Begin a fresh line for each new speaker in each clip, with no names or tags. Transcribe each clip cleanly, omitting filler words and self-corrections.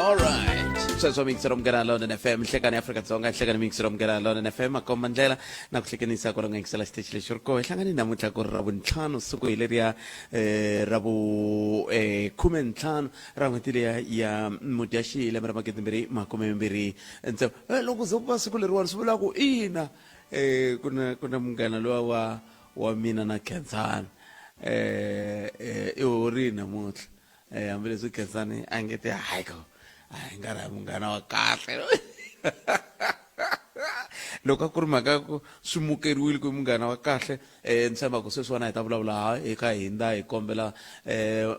Alright. Sweswo mixero munghana London FM nhlekani ya Afrika-Dzonga nhlekani mixero munghana London FM makomba ndlela na ku hlekenisa kwala nga yingisela xitichi lexi ri koho hi hlangane namuntlha ku ri ra vuntlhanu siku hi leriya ra vu khumentlhanu ra n'hweti liya ya Mudyaxihi lembe ra magidimbirhi makumembirhi ntsevu. Loko ze ku va siku leriwani swi vula ku ina ku na munghana luwa wa mina na Khensani i horile namuntlha. Hambileswi Khensani a nge te hayi ko a hi nga ri munghana wa kahle loko a ku ri mhaka ya ku swi mukeriwile ku i munghana wa kahle ni tshemba ku sweswiwani a hi ta vulavula ha hi kha hi hindza hi kombela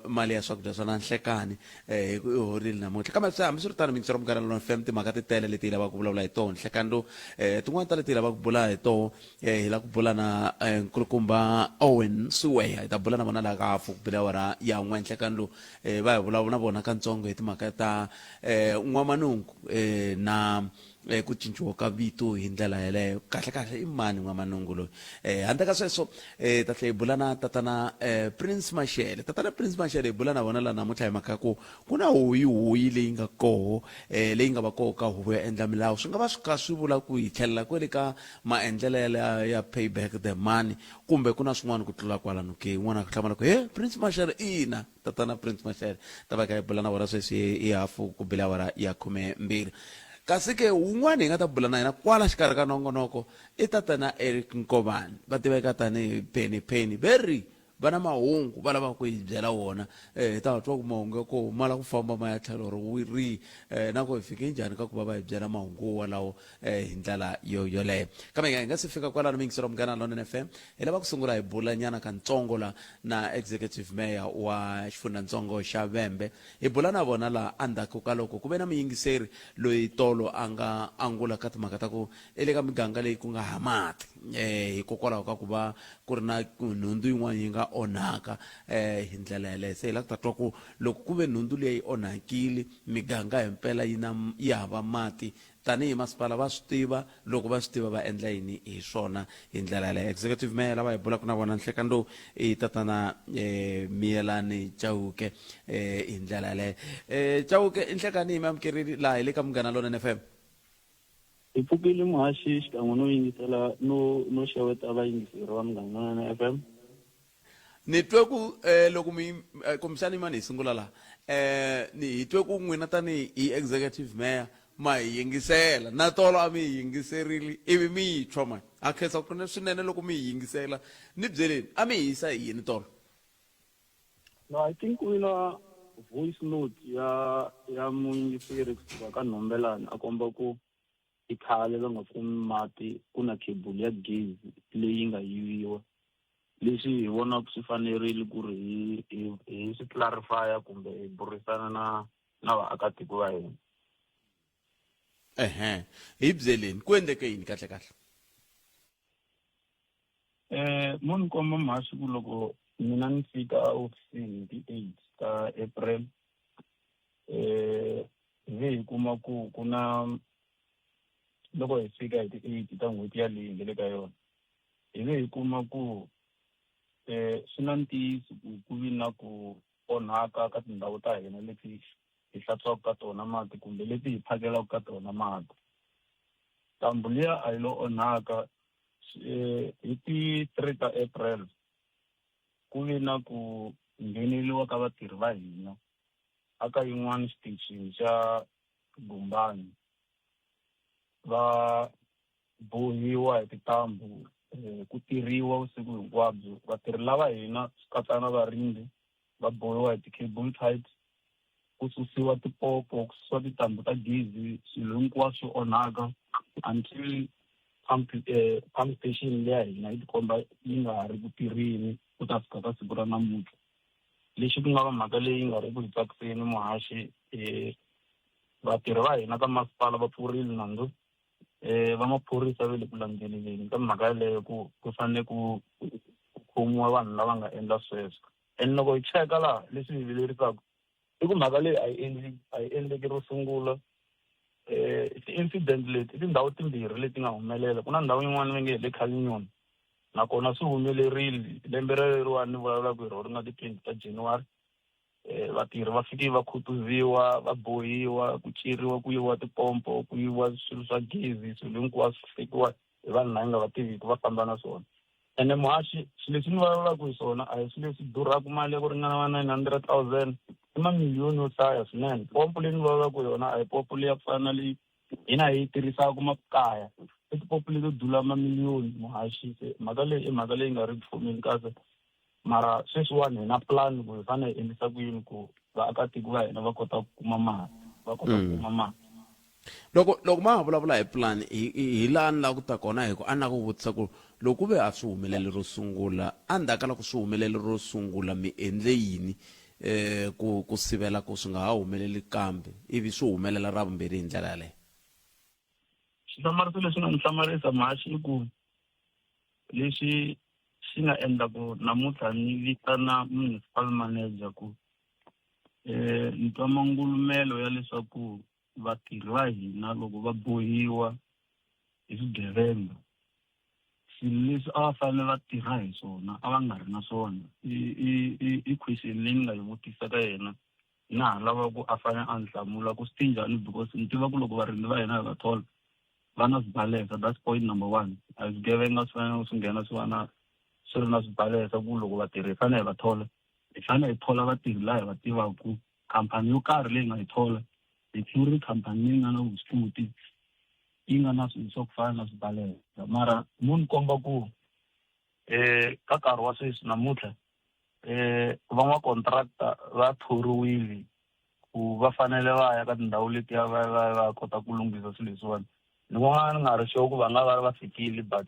mali ya swakudya swa na nhlekani hi ku i horile namuntlha kambe swi hambiswiritano miyingiseri wa Munghana Lonene FM timhaka ti tele leti hi lavaka ku vulavula hi tona nhlekani lowu tin'wani ta leti hi lavaka ku bula hi toho Hi lava ku bula na nkulukumba Owen Siweya. Hi ta bula na vona laha ka hafu ku bile awara ya n'we nhlekani lowu. Va hi vulavula na vona kantsongo hi timhaka ta N'wamanungu na ku cinciwa ka vito hi ndlela yeleyo. Kahle-kahle i mani N'wamanungu loyi? Handle ka sweswo hi ta tlhela hi bula na tatana Prince Mashele. Tatana Prince Mashele hi bula na vona laha namuntlha hi mhaka ya ku Ku na hoyihoyi leyi nga koho leyi nga va koho ka huvo yo endla milawu. Swi nga va swi kha swi vula ku hi tlhelela kwele ka maendlelo yaliya ya pay back the money kumbe ku na swin'wana ku tlula kwalano ke? Un'wana a ku hlamala ku, He, Prince Mashele? Ina, Tatana Prince Mashele. Ta va hi kha hi bula na vona sweswi hi hafu ku bile awara ya khumembirhi. Kasi ke wun'wana hi nga ta bula na yena kwala xikarhi ka nongonoko i Tatana Eric Nkovani, va tiveka tanihi Benny Penny. Ve ri, Va na mahungu va lavaka ku hi byela wona. Hi ta twa ku mahungu ya koho ma lava ku famba ma ya tlhelo rihi na ku hi fike njhani ka ku va va hi byela mahungu wolawo hi ndlela yo yoleyo. Kambe hi nga si fika kwalano muyingiseri wa Munghana Lonene FM, hi lava ku sungula hi bula nyana kantsongo la na Executive Mayor wa xifundzhantsongo xa Vhembe. Hi bula na vona laha endzhaku ka loko ku ve na muyingiseri loyi tolo a nga angula ka timhaka ta ku i le ka miganga leyi ku nga ha mati hikokwalaho ka ku va ku ri na nhundzu yin'wana yi nga onhaka hi ndlela yaleyo. Se hi lava ku ta twa ku loko ku ve nhundzu liya yi onhakile miganga himpela yi na yi hava mati tanihi masipala va swi tiva loko va swi tiva va endla yini hi swona hi ndlela yaleyo. Executive Mayor lava hi bulaka na vona nhlekani lowu i tatana Miyelani Chauke hi ndlela yaleyo. Chauke i nhlekani hi mi amukerile laha hi le ka Munghana Lonene F_M.
Hi pfukile muhaxi xikan'we no yingisela no no xeweta vayingiseri va Munghana Lonene FM.
Ni twe ku loko mi kumbexana yimani hi sungula laha ni hi twe ku n'wina tanihi hi executive mayor ma hi yingisela na tolo a mi hi yingiserile ivi mi yi twa mani ha khensa ku swinene loko mi hi yingisela ni byeleni a mi hi yisa hi yini tolo.
No, I think ku na voice note ya ya muyingiseri kusuka ka Nhombelani a komba ku i khale va nga kumi mati ku na cable ya gezi leyi nga yiviwa leswi hi vonaka swi fanerile ku ri hi hi hi swi clarify kumbe hi burisana na na vaakatiko va hina.
Ehe, hi byeleni ku endleke yini kahle kahle?
Mo ni komba mhaxi ku loko mina ni fika ehofisini hi ti-eight ta April hi ve hi kuma ku ku na loko hi fika hi ti-eight ta n'hweti yaleyi hi nge le ka yona hi ve hi kuma ku swi na ntiyiso ku ku vi na ku onhaka ka tindhawu ta hina leti hi hlantswaka ka tona mati kumbe leti hi phakelaka ka tona mati. Ntambu liya a yi lo onhaka hi ti 3 ta April ku ve na ku ngheneliwa ka vatirhi va hina aka yin'wana xitichini xa Gumbani va bohiwa hi tintambu ku tirhiwa vusiku hinkwabyo vatirhi lava hina swi katsa na varindzi va bohiwa hi ti-cable ties ku susiwa tipopo ku susiwa tintambu ta gezi swilo hinkwaswo swi onhaka until pump pump station leya hina yi tikomba yi nga ha ri ku tirheni ku ta fika ka siku ra namuntlha lexi ku nga va mhaka leyi nga ri ku hi tsakiseni muhaxi vatirhi va hina ka masipala va pfurile nandzu va maphorisa va le ku landzeleleni ka mhaka yaleyo ku ku fanele ku ku khomiwa vanhu lava nga endla sweswo and loko hi cheka laha leswi hi vilerisaka i ku mhaka leyi a yi endli a yi endleki ro sungula ti-incident leti i tindhawu timbirhi leti nga humelela ku na ndhawu yin'wana va nge hi le Cullinan nakona swi humelerile lembe rereriwani ni vulavulaka hi rona ri nga ti-twenty ta January. Vatirhi va fike va khutuziwa, va bohiwa, ku ceriwa, ku yiviwa tipompo, ku yiviwa swilo swa gezi, swilo hinkwaswo swi tekiwa hi vanhu lava nga va tiviki va famba na swona. Ene muhaxi, swilo leswi ni vulavulaka hi swona a hi swilo leswi durhaka mali ya ku ringana va 900,000, i mamiliyoni yo hlaya swinene. Pompo leyi ni vulavulaka hi yona a hi pompo leyi ya ku fana na leyi hina hi yi tirhisaka makaya, i tipompo leto dula mamiliyoni muhaxi. Se mhaka leyi i mhaka leyi nga ri ku fomeni kahle, mara sweswiwani hi na plan ku hi fanele hi endlisa ku yini ku vaakatiko va hina va kota ku kuma mati, va kota ku kuma mati.
Loko ma ha vulavula hi plan, hi laha ni lava ku ta kona, hi ku a ni lava ku vutisa ku loko ku ve a swi humeleli ro sungula, endzhaku ka loko swi humelele ro sungula mi endle yini ku sivela ku swi nga ha humeleli kambe, ivi swi humelela ra vumbirhi hi ndlela yaleyo?
Xihlamariso lexi nga ni hlamarisa mhaxi i ku lexi xi nga endla ku namuntlha ni vitana municipal manager ku ni twa mangulumelo ya leswaku vatirhi va hina loko va bohiwa hi swigevenga, swilo leswi a va fanele va tirha hi swona a va nga ri na swona. I question leyi ni nga yi vutisa ka yena, na ha lava ku a fanele a ni hlamula ku swi ti njhani, because ni tiva ku loko varindzi va hina hi va thola va na swibalesa. That's point number one. A hi swigevenga swi fanele swi nghena swi va na swi ri na swibalesa ku loko vatirhi hi fanele hi va thola, hi fanele hi thola vatirhi laha hi va tivaka ku khampani yo karhi leyi nga yi thola hi ri khampani leyi nga na vuswikoti, yi nga na swilo swa ku fana na swibalesa. Mara mo ni komba ku ka nkarhi wa sweswi namuntlha van'wakontractor va thoriwile ku va fanele va ya ka tindhawu letiya va va va kota ku lunghisa swilo leswiwani. Ni vona ni nga ri sure ku va nga va va fikile, but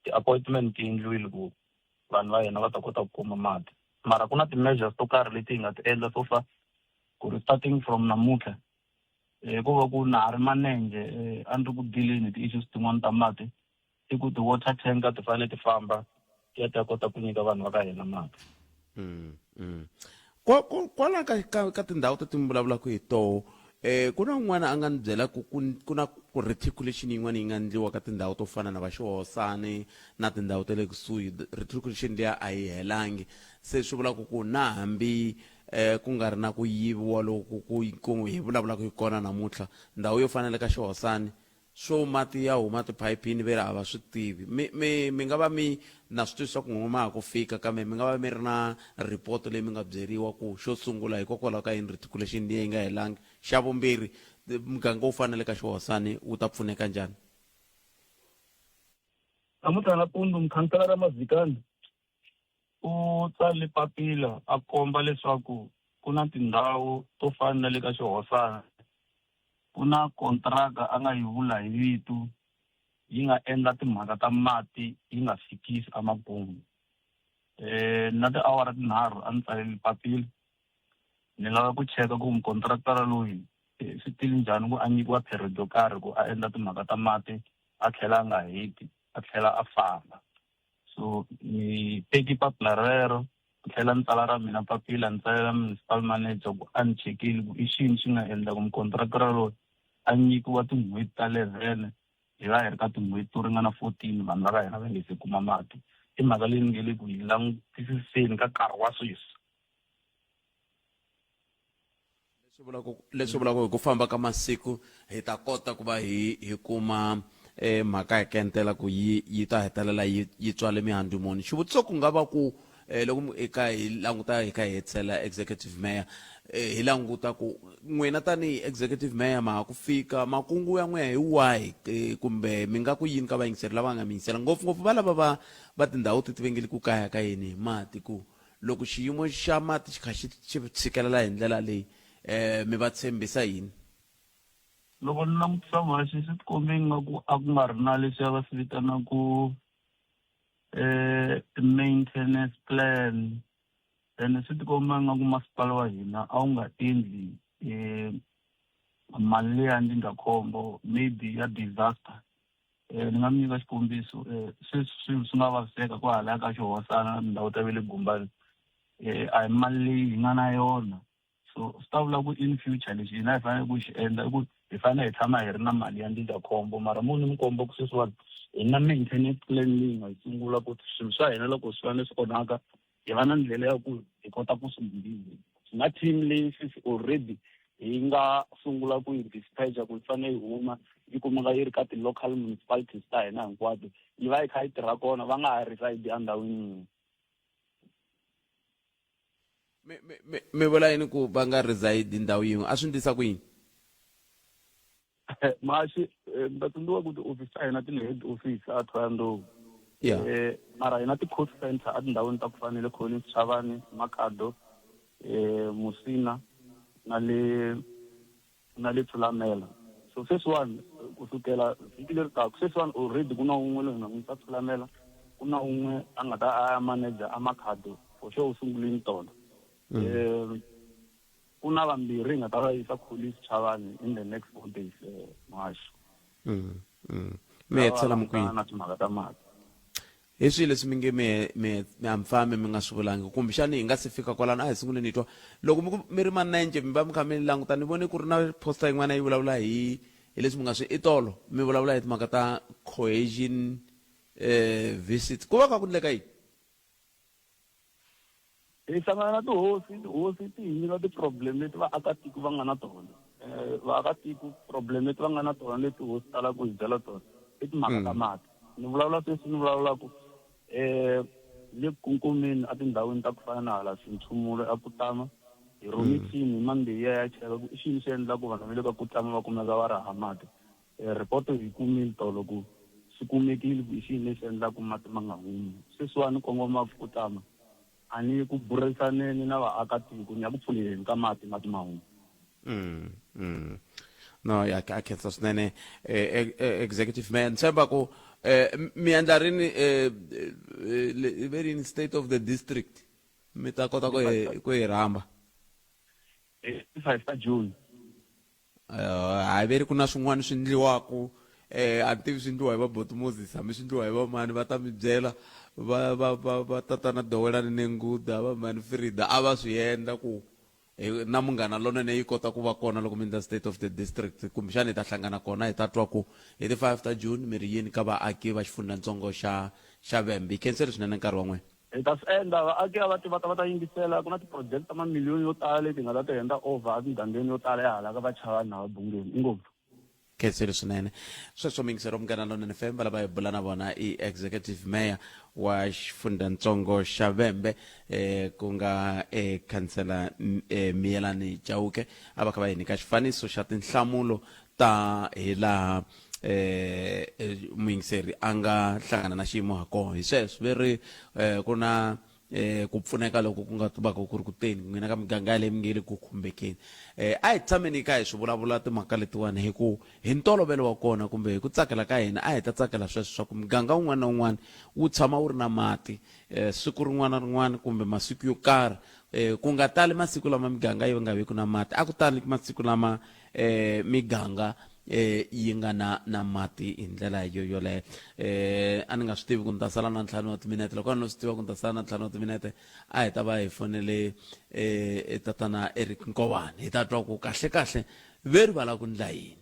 ti-appointment ti endliwile ku vanhu va hina va ta kota ku kuma mati. Mara ku na ti-measures to karhi leti hi nga ti endla so far ku ri starting from namuntlha, ko va ku na ha ri manenge, a ni ri ku dileni hi ti-issues tin'wani ta mati, i ku ti-water tanker ti fanele ti famba ti ya ti ya kota ku nyika vanhu va ka hina mati.
Kwala ka tindhawu teti mi vulavulaka hi toho, ku na un'wana a nga ni byela ku ku na ku reticulation yin'wana yi nga endliwa ka tindhawu to fana na va Xihosani na tindhawu ta le kusuhi, reticulation liya a yi helangi, se swi vulaka ku na hambi ku nga ri na ku yiviwa loku ku hi vulavulaka hi kona namuntlha, ndhawu yo fana na le ka Xihosani swo mati ya huma tiphayiphini ve ri a va swi tivi. Mi nga va mi na swi twisisa ku n'we ma ha ku fika, kambe mi nga va mi ri na report leyi mi nga byeriwa ku xo sungula hikokwalaho ka yini reticulation liya yi nga helangi, xa vumbirhi muganga wo fana na le ka Xihosani wu ta pfuneka njhani?
Namuntlha nampundzu mukhanselara Mazikani u tsale papila a komba leswaku ku na tindhawu to fana na le ka Xihosana ku na kontraka a nga yi vula hi vito yi nga endla timhaka ta mati yi nga fikisi emakumu. Na tiawara tinharhu a ni tsaleli papila ni lava ku cheka ku mukontraktara loyi swi tile njhani ku a nyikiwa period yo karhi ku a endla timhaka ta mati a tlhela a nga heti a tlhela a famba. So ni teki papila rero ni tlhela ni tsala ra mina papila ni tsalela municipal manager ku a ni chekeli ku i xini xi nga endla ku mukontraktara loyi a nyikiwa tin'hweti ta 11, hi va hi ri ka tin'hweti to ringana 14 vanhu va ka hina va nge se kuma mati. I mhaka leyi ni nge le ku yi langutisiseni ka nkarhi wa sweswi.
Leswi vulaka hi ku famba ka masiku hi ta kota ku va hi kuma mhaka hi kentela ku yi ta hetelela yi tswale mihandzu muni. Xivutiso ku nga va ku loko eka hi languta hi kha hi hetisela executive mayor, hi languta ku n'wina tanihi executive mayor ma ha ku fika, makungu ya n'wina hi wahi, kumbe mi nga ku yini ka vayingiseri lava nga mi yingisela, ngopfungopfu va lava va tindhawu teti va nge le ku kaya ka yini hi mati, ku loko xiyimo xa mati xi kha xi tshikelela hi ndlela leyi, mi va tshembisa yini?
Loko ni langutisa mhaxi swi tikombe ingaku a ku nga ri na leswiya va swi vitanaku maintenance plan, ene swi tikomba ingaku masipala wa hina a wu nga endli mali leya ndzindzakhombo maybe ya disaster. Ni nga mi nyika xikombiso, sweswi swilo swi nga vaviseka kwahalaya ka Xihosana na tindhawu ta ve le Gumbani, a hi mali leyi hi nga na yona. So swi ta vula ku in future lexi hina hi fanele ku xi endla i ku hi fanele hi tshama hi ri na mali ya ndzindzakhombo. Mara mo ni mi komba ku sweswiwani hi na maintenance plan leyi nga yi sungula ku swilo swa hina loko swi fanele swi onhaka hi va na ndlela ya ku hi kota ku swi lunghisa. Na team leyi sweswi already hi nga sungula ku yi dispatch ku yi fanele yi huma yi kumeka yi ri ka ti-local municipalities ta hina hinkwato, yi va yi kha yi tirha kona va nga ha reside endhawini yin'we.
Mi vula yini ku va nga reside ndhawu yin'we? A swi ndlisa ku yini?
Muhaxi, mi ta tsundzuka ku ti-office ta hina ti le head office a Thohoyandou. Mara hi na ti-cost center etindhawini ta ku fana na le Collins Chavane, Makhado, Musina na le na le Thulamela. So sweswiwani ku sukela vhiki leri taka, sweswiwani already ku na wun'we loyi hi nga n'wi yisa Thulamela, ku na wun'we a nga ta a ya manager a Makhado, for sure u sungulini tolo. Ku na vambirhi hi nga ta va yisa Collins Chavane in the next 4 days, Muhaxi.
Mi hetisela mi kwihi?
Na timhaka ta mati.
Hi swihi leswi mi nge mi mi mi a mi fambi mi nga swi vulangi? Kumbexani hi nga si fika kwalano, a hi sunguleni hi twa. Loko mi ku mi ri manence mi va mi kha mi languta, ni vone ku ri na poster yin'wana yi vulavula hi hi leswi mi nga swi i tolo mi vulavula hi timhaka ta cohesion visits. Ku va kha ku endleka yini?
Hi hlangana na tihosi, tihosi ti hi nyika ti-problem leti vaakatiko va nga na tona. Vaakatiko problem leti va nga na tona leti tihosi ti talaka ku hi byela tona i timhaka ta mati. Ni vulavula sweswi ni vulavulaka le ku nkomeni etindhawini ta ku fana na hala Sinthumule a Kutama, hi rhume team hi Monday yi ya ya cheka ku i xini xi endlaka ku vanhu va le ka Kutama va kumeka va ri hava mati. Report hi kumile tolo ku swi kumekile ku i xini lexi endlaka ku mati ma nga humi. Sweswiwani ni kongoma Kutama a ni ku burisaneni na vaakatiko ni ya ku pfuleleni ka mati, mati ma huma.
No, ya a khensa swinene executive mayor. Ni tshemba ku mi endla rini ve rini state of the district mi ta kota ku hi ku hi rhamba?
Hi 5 ta June.
Hayi ve ri ku na swin'wana swi ndliwaku, a ni tivi swi ndliwa hi va Boti Moses hambi swi ndliwa hi va mani, va ta mi byela va va va va tatana Dowelani Nenguda, va mhani Frida a va swi endla ku na Munghana Lonene yi kota ku va kona loko mi endla state of the district. Kumbexana hi ta hlangana kona hi ta twa ku hi ti 5 ta June mi ri yini ka vaaki va xifundzhantsongo xa xa Vhembe. Hi khensile swinene nkarhi wa n'wina.
Hi ta swi endla, vaaki a va ti va ta va ta yingisela. Ku na ti-project ta mamiliyoni yo tala leti hi nga ta ti henda over emigangeni yo tala ya hala ka va Chavani na va Bungeni. Inkomu.
Khensile swinene. Sweswo muyingiseri wa Munghana Lonene FM, va lava hi bula na vona i Executive Mayor wa xifundzhantsongo xa Vhembe, ku nga Khansela Miyelani Chauke. A va kha va hi nyika xifaniso xa tinhlamulo ta hi laha muyingiseri a nga hlangana na xiyimo ha kona. Hi sweswo ve ri ku na ku pfuneka loko ku nga vaka ku ri ku teni n'wina ka miganga yaleyi mi nge le ku khumbekeni. A hi tshameni kha hi swi vulavula timhaka letiwani, hi ku hi ntolovelo wa kona kumbe hi ku tsakela ka hina a hi ta tsakela sweswo swa ku muganga wun'wana na wun'wana wu tshama wu ri na mati siku rin'wana na rin'wana kumbe masiku yo karhi. Ku nga tali masiku lama miganga yi nga veku na mati, a ku tali masiku lama miganga yi nga na na mati hi ndlela yo yoleyo. A ni nga swi tivi ku ni ta sala na 5 wa timinete. Loko a ni swi tiva ku ni ta sala na 5 wa timinete, a hi ta va hi fonele tatana Eric Nkovani, hi ta twa ku kahle kahle ve ri va lava ku ndla yini.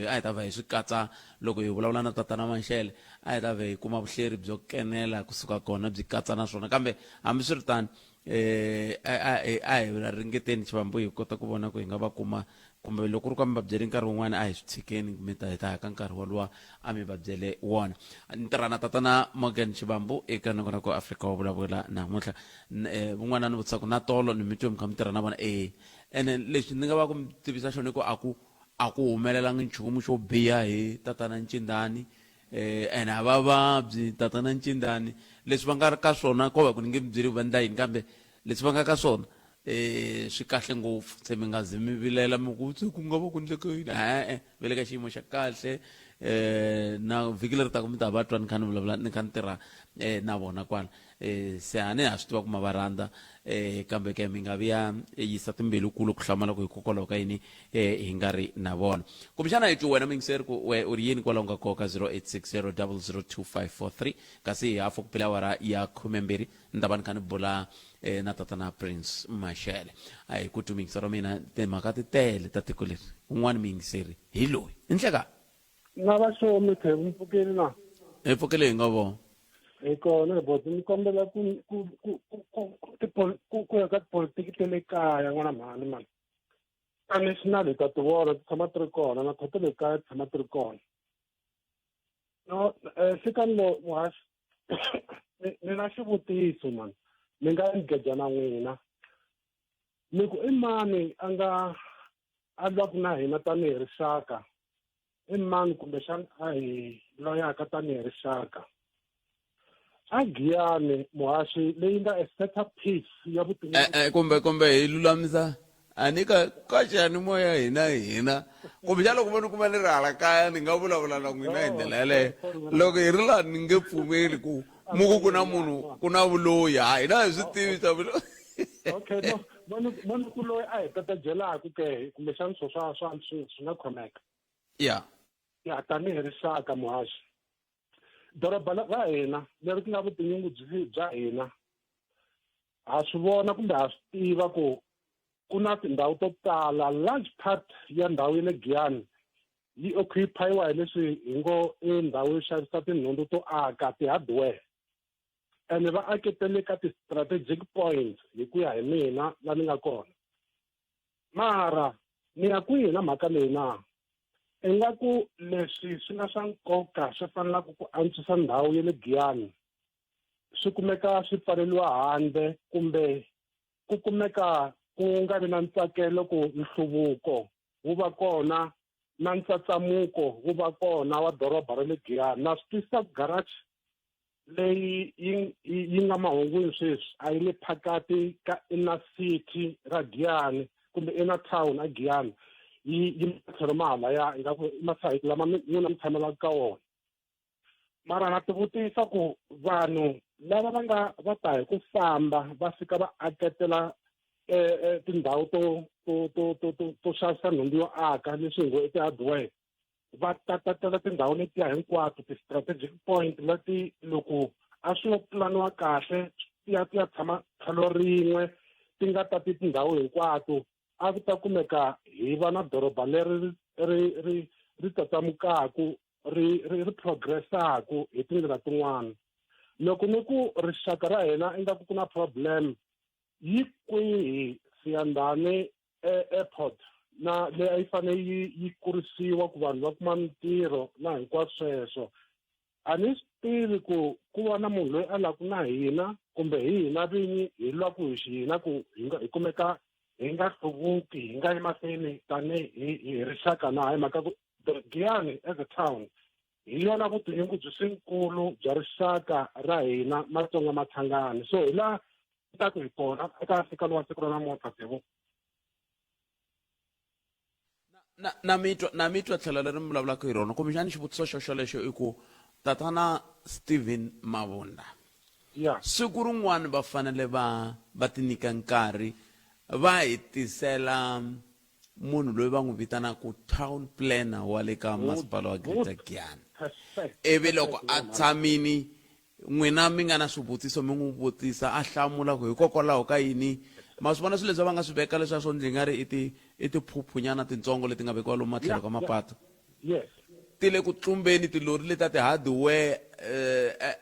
A hi ta va hi swi katsa loko hi vulavula na tatana Manxele, a hi ta va hi kuma vuhleri byo kenela kusuka kona byi katsa na swona. Kambe hambiswiritano, a hi ringeteni Xivambu hi kota ku vona ku hi nga va kuma, kumbe loko ku ri ku a mi va byele nkarhi wun'wana, a hi swi tshikeni, mi ta hi ta ya ka nkarhi woluwa a mi va byele wona. Ni tirha na tatana Morgan Xivambu eka nongonoko wa Afrika wa vulavula namuntlha. Vun'wana a ni vutisa ku na tolo ni mi twe mi kha mi tirha na vona? E, ene lexi ni nga va ku mi tivisa xona i ku a ku humelelangi nchumu xo biha hi tatana Ncindani. Ene a va vabyi tatana Ncindani. Leswi va nga ri ka swona ko va ku ni nge mi byeli ku va endla yini, kambe leswi va nga ka swona swi kahle ngopfu. Se mi nga zi mi vilela mi ku se ku nga va ku endleke yini, e-e, va le ka xiyimo xa kahle. Na vhiki leri taka mi ta va twa ni kha ni vulavula ni kha ni tirha na vona kwala. Se a ni ha swi tiva ku ma va rhandza, kambe ke mi nga vi ya yisa timbilu kule ku hlamala ku hikokwalaho ka yini hi nga ri na vona. Kumbexana hi twi wena muyingiseri ku we u ri yini kwalaho nga koka 0860002543, kasi hi hafu ku pela awara ya 12 ni ta va ni kha ni bula na tatana Prince Mashele. A hi ku twi muyingiseri wa mina, timhaka ti tele ta tiko leri. Un'wana muyingiseri hi loyi. I nhlekani.
Na va xo mi tlhe mi pfukile na?
Hi pfukile hi nga vona.
Hi kona boti, ni kombela ku ku ku ku ku ku ku ya ka tipolitiki ta le kaya n'wana mhani mani. Ta national hi ta ti vona ti tshama ti ri kona na ta le kaya ti tshama ti ri kona. No, nhlikani lo muhaxi ni na xivutiso mani, ni nga engage na n'wina. Ni ku i mani a nga a lwaku na hina tanihi rixaka? I mani kumbexana a hi loyaka tanihi rixaka? A Giyani muhaxi leyi nga a center piece ya vutivi.
Kumbe hi lulamisa a ni ka ka xiyanimoya hina hina kumbexana loko vo ni kuma ni ri hala kaya ni nga vulavula na n'wina hi ndlela yaleyo. Loko hi ri laha ni nge pfumeli ku mu ku ku na munhu ku na vuloyi, ha hina hi swi tivi swa vuloyi.
Okay, no, moni ku loyi a hi tatajelaka ke kumbexana swo swa swa swi nga khomeka.
Ya.
Ya tanihi rixaka muhaxi. Doroba ra hina leri ku nga vutinyungubyisi bya hina ha swi vona kumbe ha swi tiva ku ku na tindhawu to tala, large part ya ndhawu ya le Giyani yi occupy-iwa hi leswi hi ngo i ndhawu yo xavisa tinhundzu to aka, ti-hardware. Ene va aketele ka ti-strategic points hi ku ya hi mina la ni nga kona. Mara ni ya kwihi na mhaka leyi na? Ingaku leswi swi nga swa nkoka swi fanelaka ku antswisa ndhawu ya le Giyani swi kumeka swi pfaleriwa handle kumbe ku kumeka ku nga vi na ntsakelo ku nhluvuko wu va kona na ntsatsamuko wu va kona wa doroba ra le Giyani. Na swi twisisa ku garage leyi yi nga mahungwini sweswi a yi le phakati ka inner city ra Giyani kumbe inner town a Giyani, yi matlhelo ma halaya ingaku i masayiti lama n'wina mi tshamelaka ka wona. Mara na tivutisa ku vanhu lava va nga va ta hi ku famba va fika va aketela tindhawu to to to to to to xavisa nhundzu yo aka leswi hi ngo i ti-hardware, va tatatela tindhawu letiya hinkwato ti-strategic point leti loko a swi yo pulaniwa kahle ti ya ti ya tshama tlhelo rin'we ti nga tati tindhawu hinkwato, a ku ta kumeka hi va na doroba leri ri ri ri tsatsamukaku ri ri ri progressaku hi tindlela tin'wana. Loko ni ku rixaka ra hina ingaku ku na problem yi kwihi Siyandhani airport na leyi a yi fanele yi kurisiwa ku vanhu va kuma mintirho na hinkwaswo sweswo. A ni swi tivi ku ku va na munhu loyi a lwaku na hina kumbe hi hina vinyi hi lwaku hi xihina ku hi nga hi kumeka hi nga hluvuki hi nga yi mahlweni tanihi hi rixaka na hi mhaka ku Giyani as a town hi yona vutinyungubyisinkulu bya rixaka ra hina Matsonga Machangani. So hi laha ta ku hi kona eka nhlikani wa siku ra namuntlha Devo.
Na na mitwa na mitwa tlhelo leri mi vulavulaka hi rona kumbexani xivutiso xo xolexo i ku tatana Steven Mabunda
ya
siku rin'wana va fanele va va ti nyika nkarhi va hi tisela munhu loyi va n'wi vitanaka town planner wa le ka masipala wa Greater Giyani. Ivi loko a tshamini n'wina mi nga na swivutiso mi n'wi vutisa a hlamula ku hikokwalaho ka yini ma swi vona swilo leswi va nga swi veka leswiya swo ndzi nga ri i ti i tiphuphunyana tintsongo leti nga vekiwa lomu matlhelo ka mapatu.
Yes.
Ti le ku tlumbeni tilori leti ta ti-hardware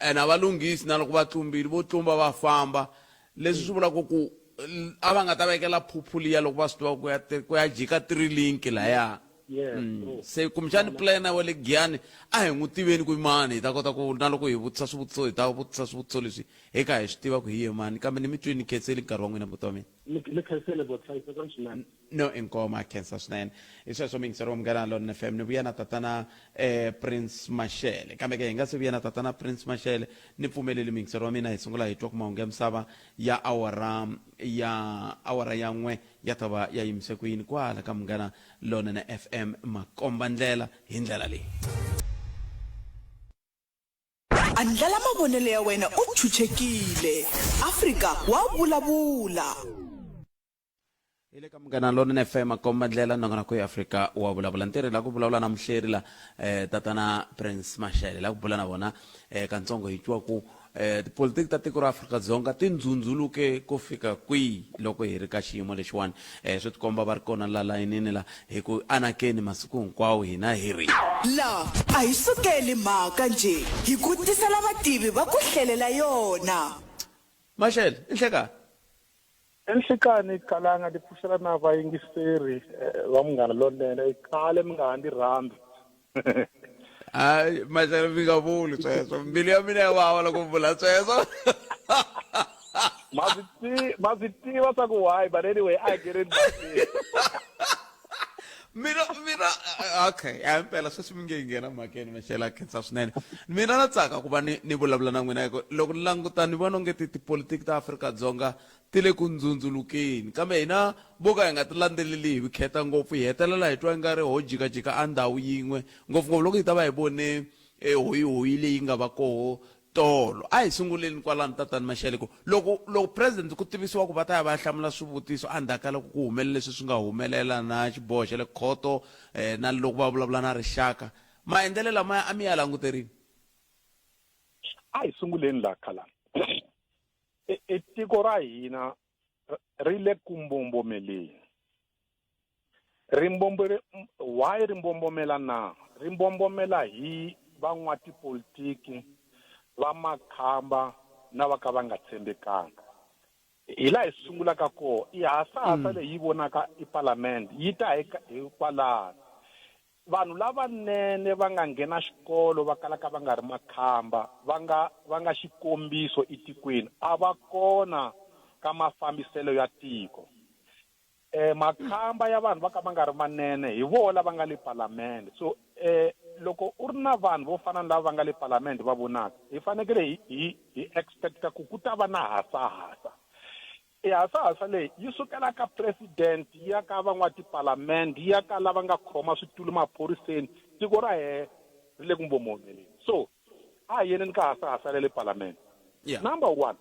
and a va lunghisi na loko va tlumbile vo tlumba va famba. Leswi swi vulaka ku a va nga ta vekela phuphu liya loko va swi tiva ku ya ku ya jika three link laya.
Yes, true.
Se kumbexani planner wa le Giyani a hi n'wi tiveni ku i mani hi ta kota ku na loko hi vutisa swivutiso hi ta vutisa swivutiso leswi hi kha hi swi tiva ku hi ye mani kambe ni mi twini ni khenseli nkarhi wa n'wina buti wa mina.
Ni khensile buti, hlayisekani swinene.
No inkomu a khensa swinene. Hi sweswo muyingiseri wa Munghana Lonene FM ni vuya na tatana Prince Mashele. Kambe ke hi nga se vuya na tatana Prince Mashele ni pfumeleli muyingiseri wa mina hi sungula hi twa ku mahungu ya misava ya awara ya awara ya n'we ya ta va ya yimise ku yini kwala ka Munghana Lonene FM makomba ndlela hi ndlela leyi.
Andlala mavonelo ya wena u chuchekile. Afrika wa vulavula.
Hi le ka Munghana Lonene FM makomba ndlela nongonoko ya Afrika wa vulavula. Ntirho la ku vulavula na muhleri la tatana Prince Mashele la ku bula na vona kantsongo hi twa ku um Tipolitiki ta tiko ra Afrika-Dzonga ti ndzhundzhuluke ku fika kwihi loko hi ri ka xiyimo lexiwani? Um swi tikomba va ri kona la layinini la hi ku anakeni masiku hinkwawo hina hi ri.
La a hi sukeli mhaka njhe, hi ku tisela vativi va ku hlelela yona.
Mashele, i nhlekani.
I nhlikani Kalanga, ndzi pfuxela na vayingiseri va Munghana Lonene. I khale mi nga ha ndzi rhambi.
Hayi Mashele, mi nga vuli sweswo, mbilu ya mina ya vava loko mi vula sweswo.
Ma swi ma swi tiva swa ku why, but anyway, a hi ngeneni mhakeni.
Mina mina okay, a impela sweswi mi nge yi nghena mhakeni Mashele, a khensa swinene. Mina na tsaka ku va ni ni vulavula na n'wina hi ku loko ni languta ni vona onge ti tipolitiki ta Afrika-Dzonga ti le ku ndzundzulukeni kambe hina vo ka hi nga ti landzeleli hi vukheta ngopfu hi hetelela hi twa ingari ho jikajika a ndhawu yin'we ngopfungopfu loko hi ta va hi vone e hoyihoyi leyi nga va koho tolo. A hi sunguleni kwalano tatani Mashele ku loko loko president ku tivisiwa ku va ta ya va ya hlamula swivutiso endzhaku ka loko ku humelele leswi swi nga humelela na xiboho xa le khoto na loko va vulavula na rixaka maendlelo lamaya a mi ya languterini?
A hi sunguleni laha khalani. I tiko ra hina ri le ku mbombomeleni. Ri why ri mbombomela na? Ri mbombomela hi van'watipolitiki va makhamba na va ka va nga tshembekanga. Hi laha hi sungulaka kona, i hasahasa leyi yi vonaka i palamende yi ta hi hi kwalano. Vanhu lavanene va nga nghena xikolo va kalaka va nga ri makhamba, va nga va nga xikombiso etikweni, a va kona ka mafambiselo ya tiko. Makhamba ya vanhu va ka va nga ri manene hi vona lava nga le palamende. So loko u ri na vanhu vo fana ni lava va nga le palamende va vonaka, hi fanekele hi hi hi expect-a ku ku ta va na hasahasa. I hasahasa leyi yi sukela ka president yi ya ka van'watipalamende yi ya ka lava nga khoma switulu maphoriseni tiko ra hehe ri le ku mbomomeleni so a hi yeneni ka hasahasa ya le palamende. Number one,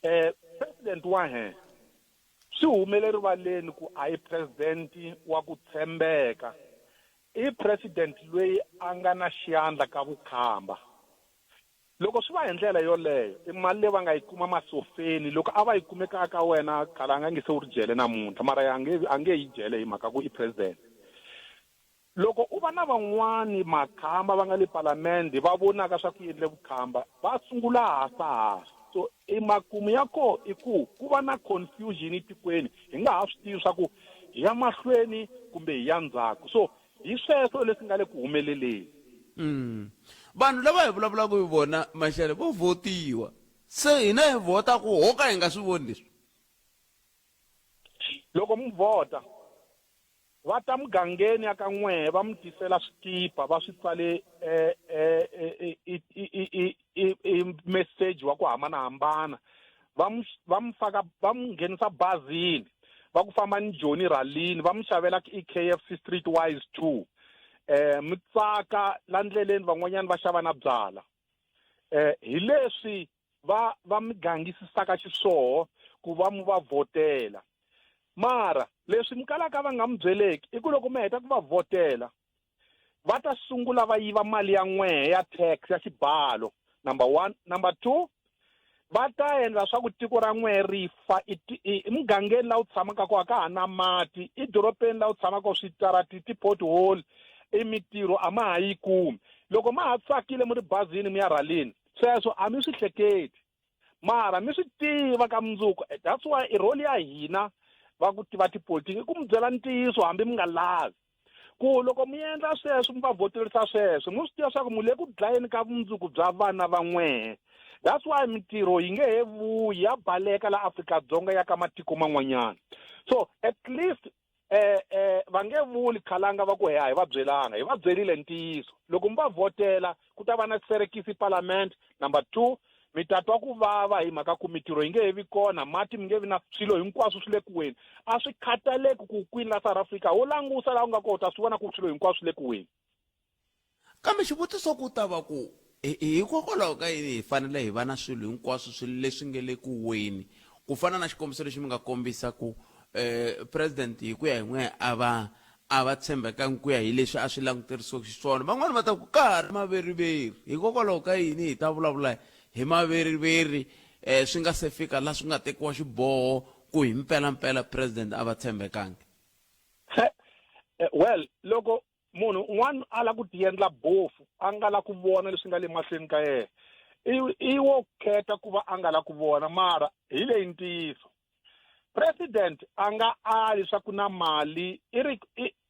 president wa he swi humele rivaleni ku a hi president wa ku tshembeka i president loyi a nga na xiyandla ka vukhamba. Loko swi va hi ndlela yoleyo, i mali leyi va nga yi kuma masofeni. Loko a va yi kume kaya ka wena khale a nga nge se u ri jele namuntlha, mara a nge a nge yi jele hi mhaka ku i president. Loko u va na van'wani makhamba va nga le palamende va vonaka swa ku endle vukhamba, va sungula hasahasa. So i makumu ya koho i ku ku va na confusion etikweni, hi nga ha swi tivi swa ku hi ya mahlweni kumbe hi ya ndzhaku. So Hi sweswo leswi nga le ku humeleleni.
Vanhu lava hi vulavulaka hi vona, Mashele, vo vhotiwa. Se hina hi vhota ku ho ka hi nga swi voni leswi.
Loko mi vhota, va ta mugangeni ya ka n'wehe va mi tisela swikipa va swi tsale i meseji wa ku hambanahambana, va mu va mu faka va mu nghenisa bazini va ku famba ni Joni ralini va mu xavela i KFC Street Wise 2 mi tsaka la ndleleni van'wanyana va xava na byala hi leswi va va mi gangisisaka xiswoho ku va mu va vhotela mara leswi mi kalaka va nga mi byeleki i ku loko mi heta ku va vhotela va ta sungula va yiva mali ya n'wehe ya tax ya xibalo number 1 number 2 va ta endla swa ku tiko ra n'wehe ri fa emugangeni laha u tshamaka kona ka ha na mati edorobeni laha u tshamaka switarati ti-pothole i mitirho a ma ha yi kumi loko ma ha tsakile mi ri bazini mi ya rhalini sweswo a mi swi hleketi mara mi swi tiva ka mundzuku that's why i role ya hina va ku tiva tipolitiki i ku mi byela ntiyiso hambi mi nga lavi ku loko mi endla sweswo mi va voterisa sweswo mi swi tiva swa ku mi le ku dlayeni ka vumundzuku bya vana va n'wehe that's why mintirho yi nge he vuyi ya baleka la Afrika-Dzonga ya ka matiko man'wanyana so at least va nge vuli khalanga va ku he a hi va byelanga hi va byerile ntiyiso loko mi va vhotela ku ta va na serekisi parliament number 2 mi ta twa ku vava hi mhaka ku mitirho yi nge he vi kona mati mi nge vi na swilo hinkwaswo swi le ku weni a swi khataleki ku kwini la South Africa wo langusa laha u nga kona u ta swi vona ku swilo hinkwaswo swi le ku weni.
Kambe xivutiso ku ta va ku, Hikokwalaho ka yini hi fanele hi va na swilo hinkwaswo swi leswi nge le ku weni? Ku fana na xikombiso lexi mi nga kombisa ku President hi ku ya hi n'we a va A va tshembekangi ku ya hi leswi a swi languterisiweke xiswona. Van'wana va ta ku, Ka ha ri maveriveri. Hikokwalaho ka yini hi ta vulavula hi maveriveri swi nga se fika la swi nga tekiwa xiboho ku hi mpelampela president a va tshembekangi?
Well, loko munhu un'wana a lava ku tiendla bofu a nga la ku vona leswi nga le mahlweni ka yena i wo khetha ku va a nga la ku vona mara hi leyi ntiyiso president a nga ali swa ku na mali i ri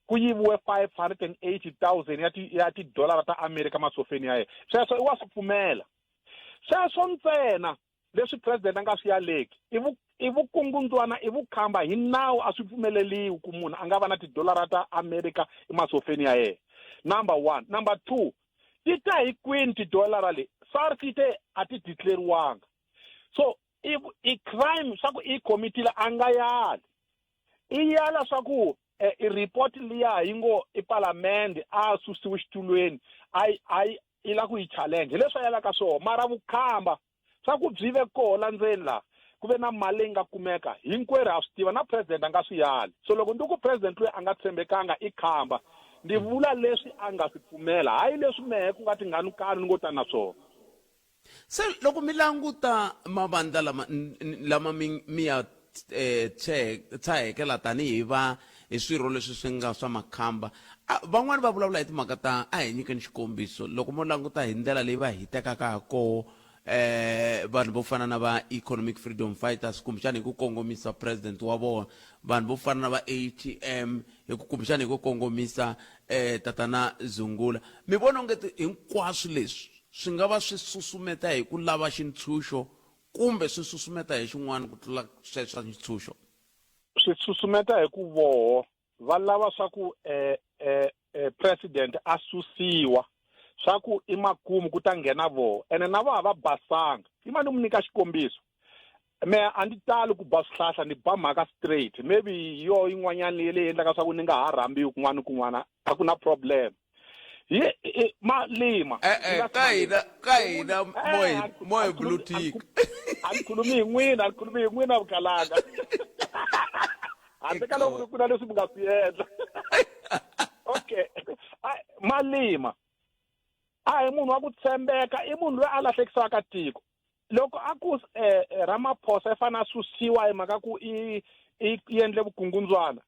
ku yiviwe 580,000 ya ti ya tidolara ta America masofeni ya yena sweswo i wa swi pfumela sweswo ntsena leswi president a nga swi yaleki i vu i vukungundzwana i vukhamba hi nawu a swi pfumeleliwi ku munhu a nga va na tidolara ta America emasofeni ya yena number one number two ti ta hi kwini tidolara le SARS yi te a ti declariwanga so i i crime swa ku i committee a nga yali i yala swa ku eh, i report liya yi ngo i palamende a susiwe xitulweni a a i la ku yi challenge hi leswi a yalaka swona mara vukhamba swa ku byi ve koho la ndzeni laha ku ve na mali leyi nga kumeka hinkwerhu ha swi tiva na president a nga swi yali so loko ndi ku president loyi a nga tshembekanga i khamba ndi vula leswi a nga swi pfumela hayi leswi mehe ku nga tinghanukani ni ngo ta na swona
Se loko mi languta mavandla lama lama mi mi ya tshaheke la tanihi va hi swirho leswi swi nga swa makhamba van'wani va vulavula hi timhaka ta a hi nyikeni xikombiso loko mo languta hi ndlela leyi va hitekaka ha koho vanhu vo fana na va Economic Freedom Fighters kumbexana hi ku kongomisa president wa vona vanhu vo fana na va ATM hi ku kumbexana hi ku kongomisa tatana Zungula mi vona onge hinkwaswo leswi Swi nga va swi susumeta hi ku lava xintshunxo kumbe swi susumeta hi xin'wana ku tlula sweswa xintshunxo?
Swi susumeta hi ku voho va lava swa ku president a susiwa swa ku i makumu ku ta nghena voho ene na voho a va basanga. Yima ni mu nyika xikombiso me a ndzi tali ku ba swihlahla ni ba mhaka straight maybe hi yoho yin'wanyana leyi endlaka swa ku ni nga ha rhambiwi kun'wana ni kun'wana a ku na problem hi malima
eh, eh, ka hina ka hina moy moy blue tick
a ni khulumi hi n'wina a ni khulumi hi n'wina vukalanga handle ka loko ku na leswi mi nga swi endla okay malima a hi munhu wa ku tshembeka i munhu loyi a lahlekisaka tiko loko a ku eh, eh, Ramaphosa i fanele a susiwa hi mhaka ku i i endle vukungundzwana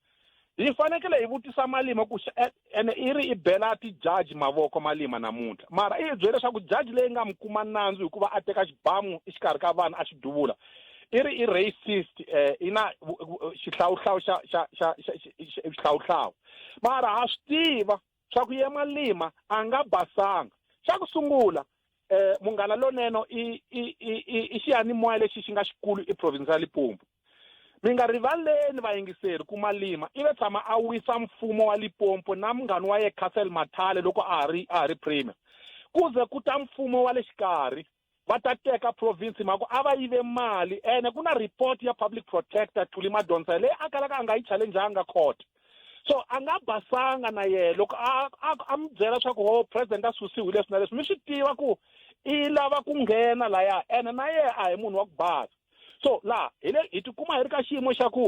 hi fanekele hi vutisa Malima ku eh, ene i ri i bela tijaji mavoko Malima namuntlha mara i hi byele leswaku jaji leyi nga mi kuma nandzu hikuva a teka xibamu exikarhi ka vanhu a xi duvula i ri i racist eh i na xihlawuhlawu xa xa xa xihlawuhlawu mara ha swi tiva swa ku ye Malima a nga basanga xa ku sungula eh munghana lonene i i i i xiyanimoya lexi xi nga xikulu eprovince ya Limpopo mi nga rivaleni vayingiseri ku Malima i ve tshama a wisa mfumo wa Limpopo na munghana wa ye Castle Mathale loko a ha ri a ha ri premier kuze ku ta mfumo wa le xikarhi va ta teka province mhaka a va yive mali ene ku na report ya public protector Thuli Madonsela leyi a kalaka a nga yi challengeanga court so a nga basanga na yena loko a a a mi byela swa ku ho president a susiwi leswi na leswi mi swi tiva ku i lava ku nghena laya ene na yena a hi munhu wa ku basa so laha hi le hi tikuma hi ri ka xiyimo xa ku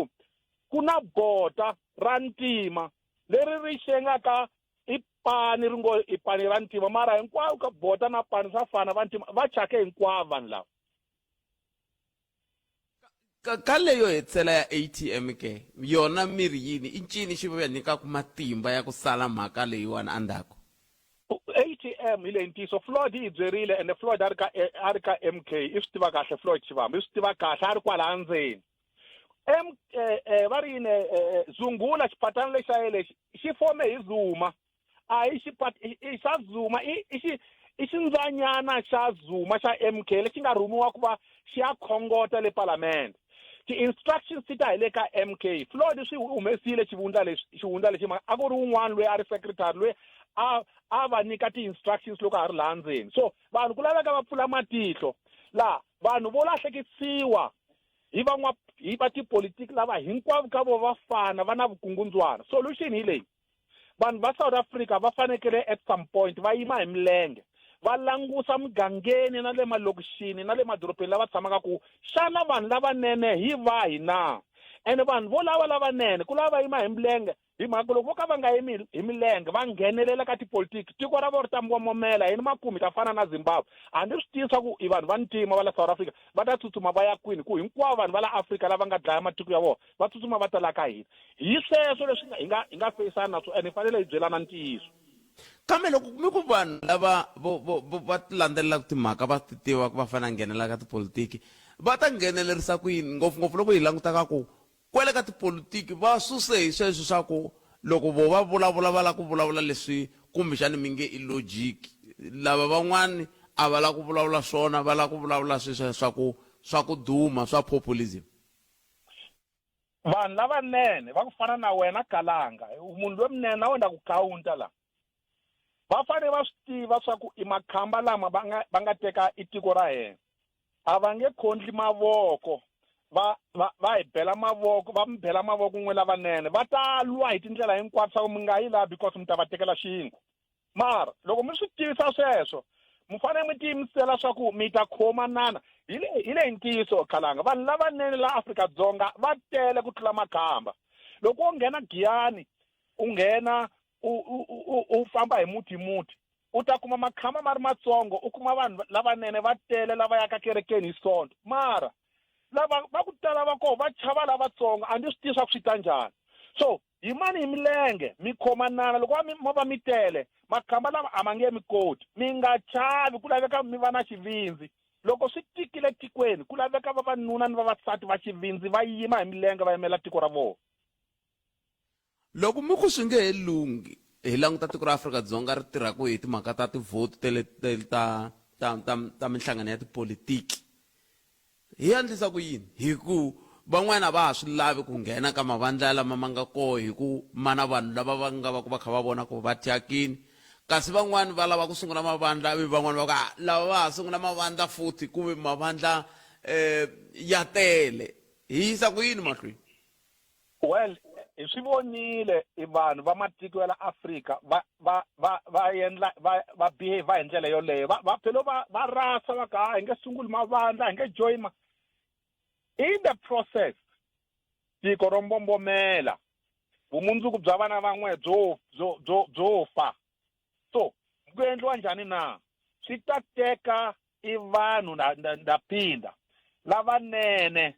ku na bota ra ntima leri ri xengaka i pani ri ngo i pani ra ntima mara hinkwavo ka bota na pani swa fana va ntima va chake hinkwavo vanhu lava
ka, ka leyo hetisela ya ATM ke yona miri yini i ncini xi va nyikaka matimba ya ku sala mhaka leyiwani endzhaku
ATM hi leyi ntiyiso Floyd yi byerile ende Floyd a ri ka a ri ka MK i swi tiva kahle Floyd Shivambu i swi tiva kahle a ri kwala ndzeni M eh, eh, va ri yini eh, eh, Zungula xiphatana lexi xa lexi xi fome hi Zuma a hi xipat i xa Zuma i i xi i xindzanyana xa Zuma xa MK lexi nga rhumiwa ku va xi ya khongota le palamende ti-instructions ti ta hi le ka MK Floyd swi humesile xivundla lexi xihundla lexi a ku ri wun'wana loyi a ri secretary loyi a a va nyika ti-instructions loko a ri laha ndzeni so vanhu ku laveka va pfula matihlo laha vanhu vo lahlekisiwa hi van'wa hi va tipolitiki lava hinkwavo ka vo va fana va na vukungundzwana solution hi leyi vanhu va South Africa va fanekele at some point va yima hi milenge va langusa mugangeni na le malokixini na le madorobeni lava tshamaka ku xana vanhu lavanene hi vahi na ene vanhu vo lava lavanene ku lava va yima hi milenge
Hi mhaka ku loko vo ka va nga yimi hi milenge va nghenelela ka tipolitiki, tiko ra vona ri ta mbomomela. Hina makumu hi ta fana na Zimbabwe. A ni swi tivi swa ku i vanhu va ntima va la South Africa va ta tsutsuma va ya kwini, ku hinkwavo vanhu va la Afrika lava nga dlaya matiko ya vona va tsutsuma va ta la ka hina. Hi sweswo leswi hi nga hi nga feyisana na swona, ene hi fanele hi byelana ntiyiso.
Kambe loko mi ku vanhu lava vo vo vo va ti landzelelaka timhaka va ti tivaka va fanele nghenelela ka tipolitiki, va ta nghenelerisa ku yini? Ngopfungopfu loko hi languta ka ku kwale ka tipolitiki va suse hi sweswo swa ku loko vo va vulavula va lava ku vulavula leswi kumbexani mi nge i logic, lava van'wani a va lava ku vulavula swona, va lava ku vulavula sweswiya swa ku swa ku duma swa populism.
Vanhu lavanene va ku fana na wena Kalanga, munhu lomunene na wena ku kawunta la, va fanele va swi tiva swa ku i makhamba lama va nga va nga teka i tiko ra hina, a va nge khondli mavoko va va va hi bela mavoko, va mi bela mavoko n'we lavanene, va ta lwa hi tindlela hinkwato swa ku mi nga yi laha because mi ta va tekela xinkwa. Mara loko mi swi tivisa sweswo, mi fanele mi tiyimisela swa ku mi ta khomanana. Hi le hi le ntiyiso Khalanga, vanhu lavanene la Afrika-Dzonga va tele ku tlula makhamba. Loko wo nghena Giyani, u nghena u u u u famba hi muti hi muti, u ta kuma makhamba ma ri matsongo, u kuma vanhu lavanene va tele lava yaka kerekeni hi Sonto. Mara lava va ku tala va koho va chava lavatsongo, a ndzi swi tivi swa ku swi ta njhani. So yimani hi milenge mi khomanana, loko mo va mi tele, makhamba lama a ma nge mi koti. Mi nga chavi, ku laveka mi va na xivindzi. Loko swi tikile tikweni, ku laveka vavanuna ni vavasati va xivindzi va yima hi milenge va yimela tiko ra vona.
Loko mi ku swi nge he lunghi, hi languta tiko ra Afrika-Dzonga ri tirhaka hi timhaka ta tivhoti ta le ta ta ta ta minhlangano ya tipolitiki, hi endlisa ku yini? Hi ku van'wana a va ha swi lavi ku nghena ka mavandla lama ma nga koho hi ku ma na vanhu lava va nga va ku va kha va vona ku va thyakini, kasi van'wani va lava ku sungula mavandla ivi van'wani va ku a lava va ha sungula mavandla futhi ku ve mavandla ya tele. Hi yisa ku yini mahlweni?
Well, hi swi vonile i vanhu va matiko ya la Afrika va va va va endla va va behave hi ndlela yoleyo, va va phela va va rasa va ka hi nge sunguli mavandla, hi nge join ma in the process tiko ro mbombomela, vumundzuku bya vana van'we byo byo byo byo fa. So ku endliwa njhani na? Swi ta teka i vanhu na na na phinda lavanene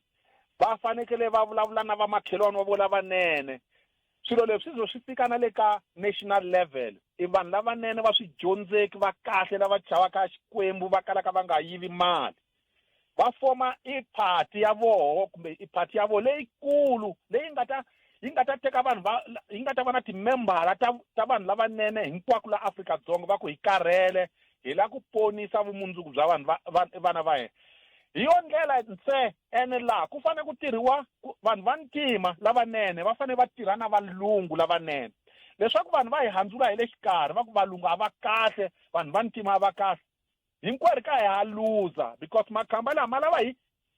va fanekele va vulavula na vamakhelwani wa vona lavanene. Swilo leswi swi swi fika na le ka national level, i vanhu lavanene va swidyondzeki va kahle lava chavaka Xikwembu va kalaka va nga yivi mali, va foma i party ya voho kumbe i party ya voho leyikulu leyi nga ta yi nga ta teka vanhu va yi nga ta va na timembara ta ta vanhu lavanene hinkwako la Afrika-Dzonga, va ku hi karhele, hi lava ku ponisa vumundzuku bya vanhu va va vana va hina. Hi yo ndlela ntse ene laha ku fanele ku tirhiwa vanhu va ntima lavanene va fanele va tirha na valungu lavanene, leswaku vanhu va hi handzula hi le xikarhi va ku valungu a va kahle, vanhu va ntima a va kahle. Hinkwerhu ka hi ha luza because makhamba lama lava hi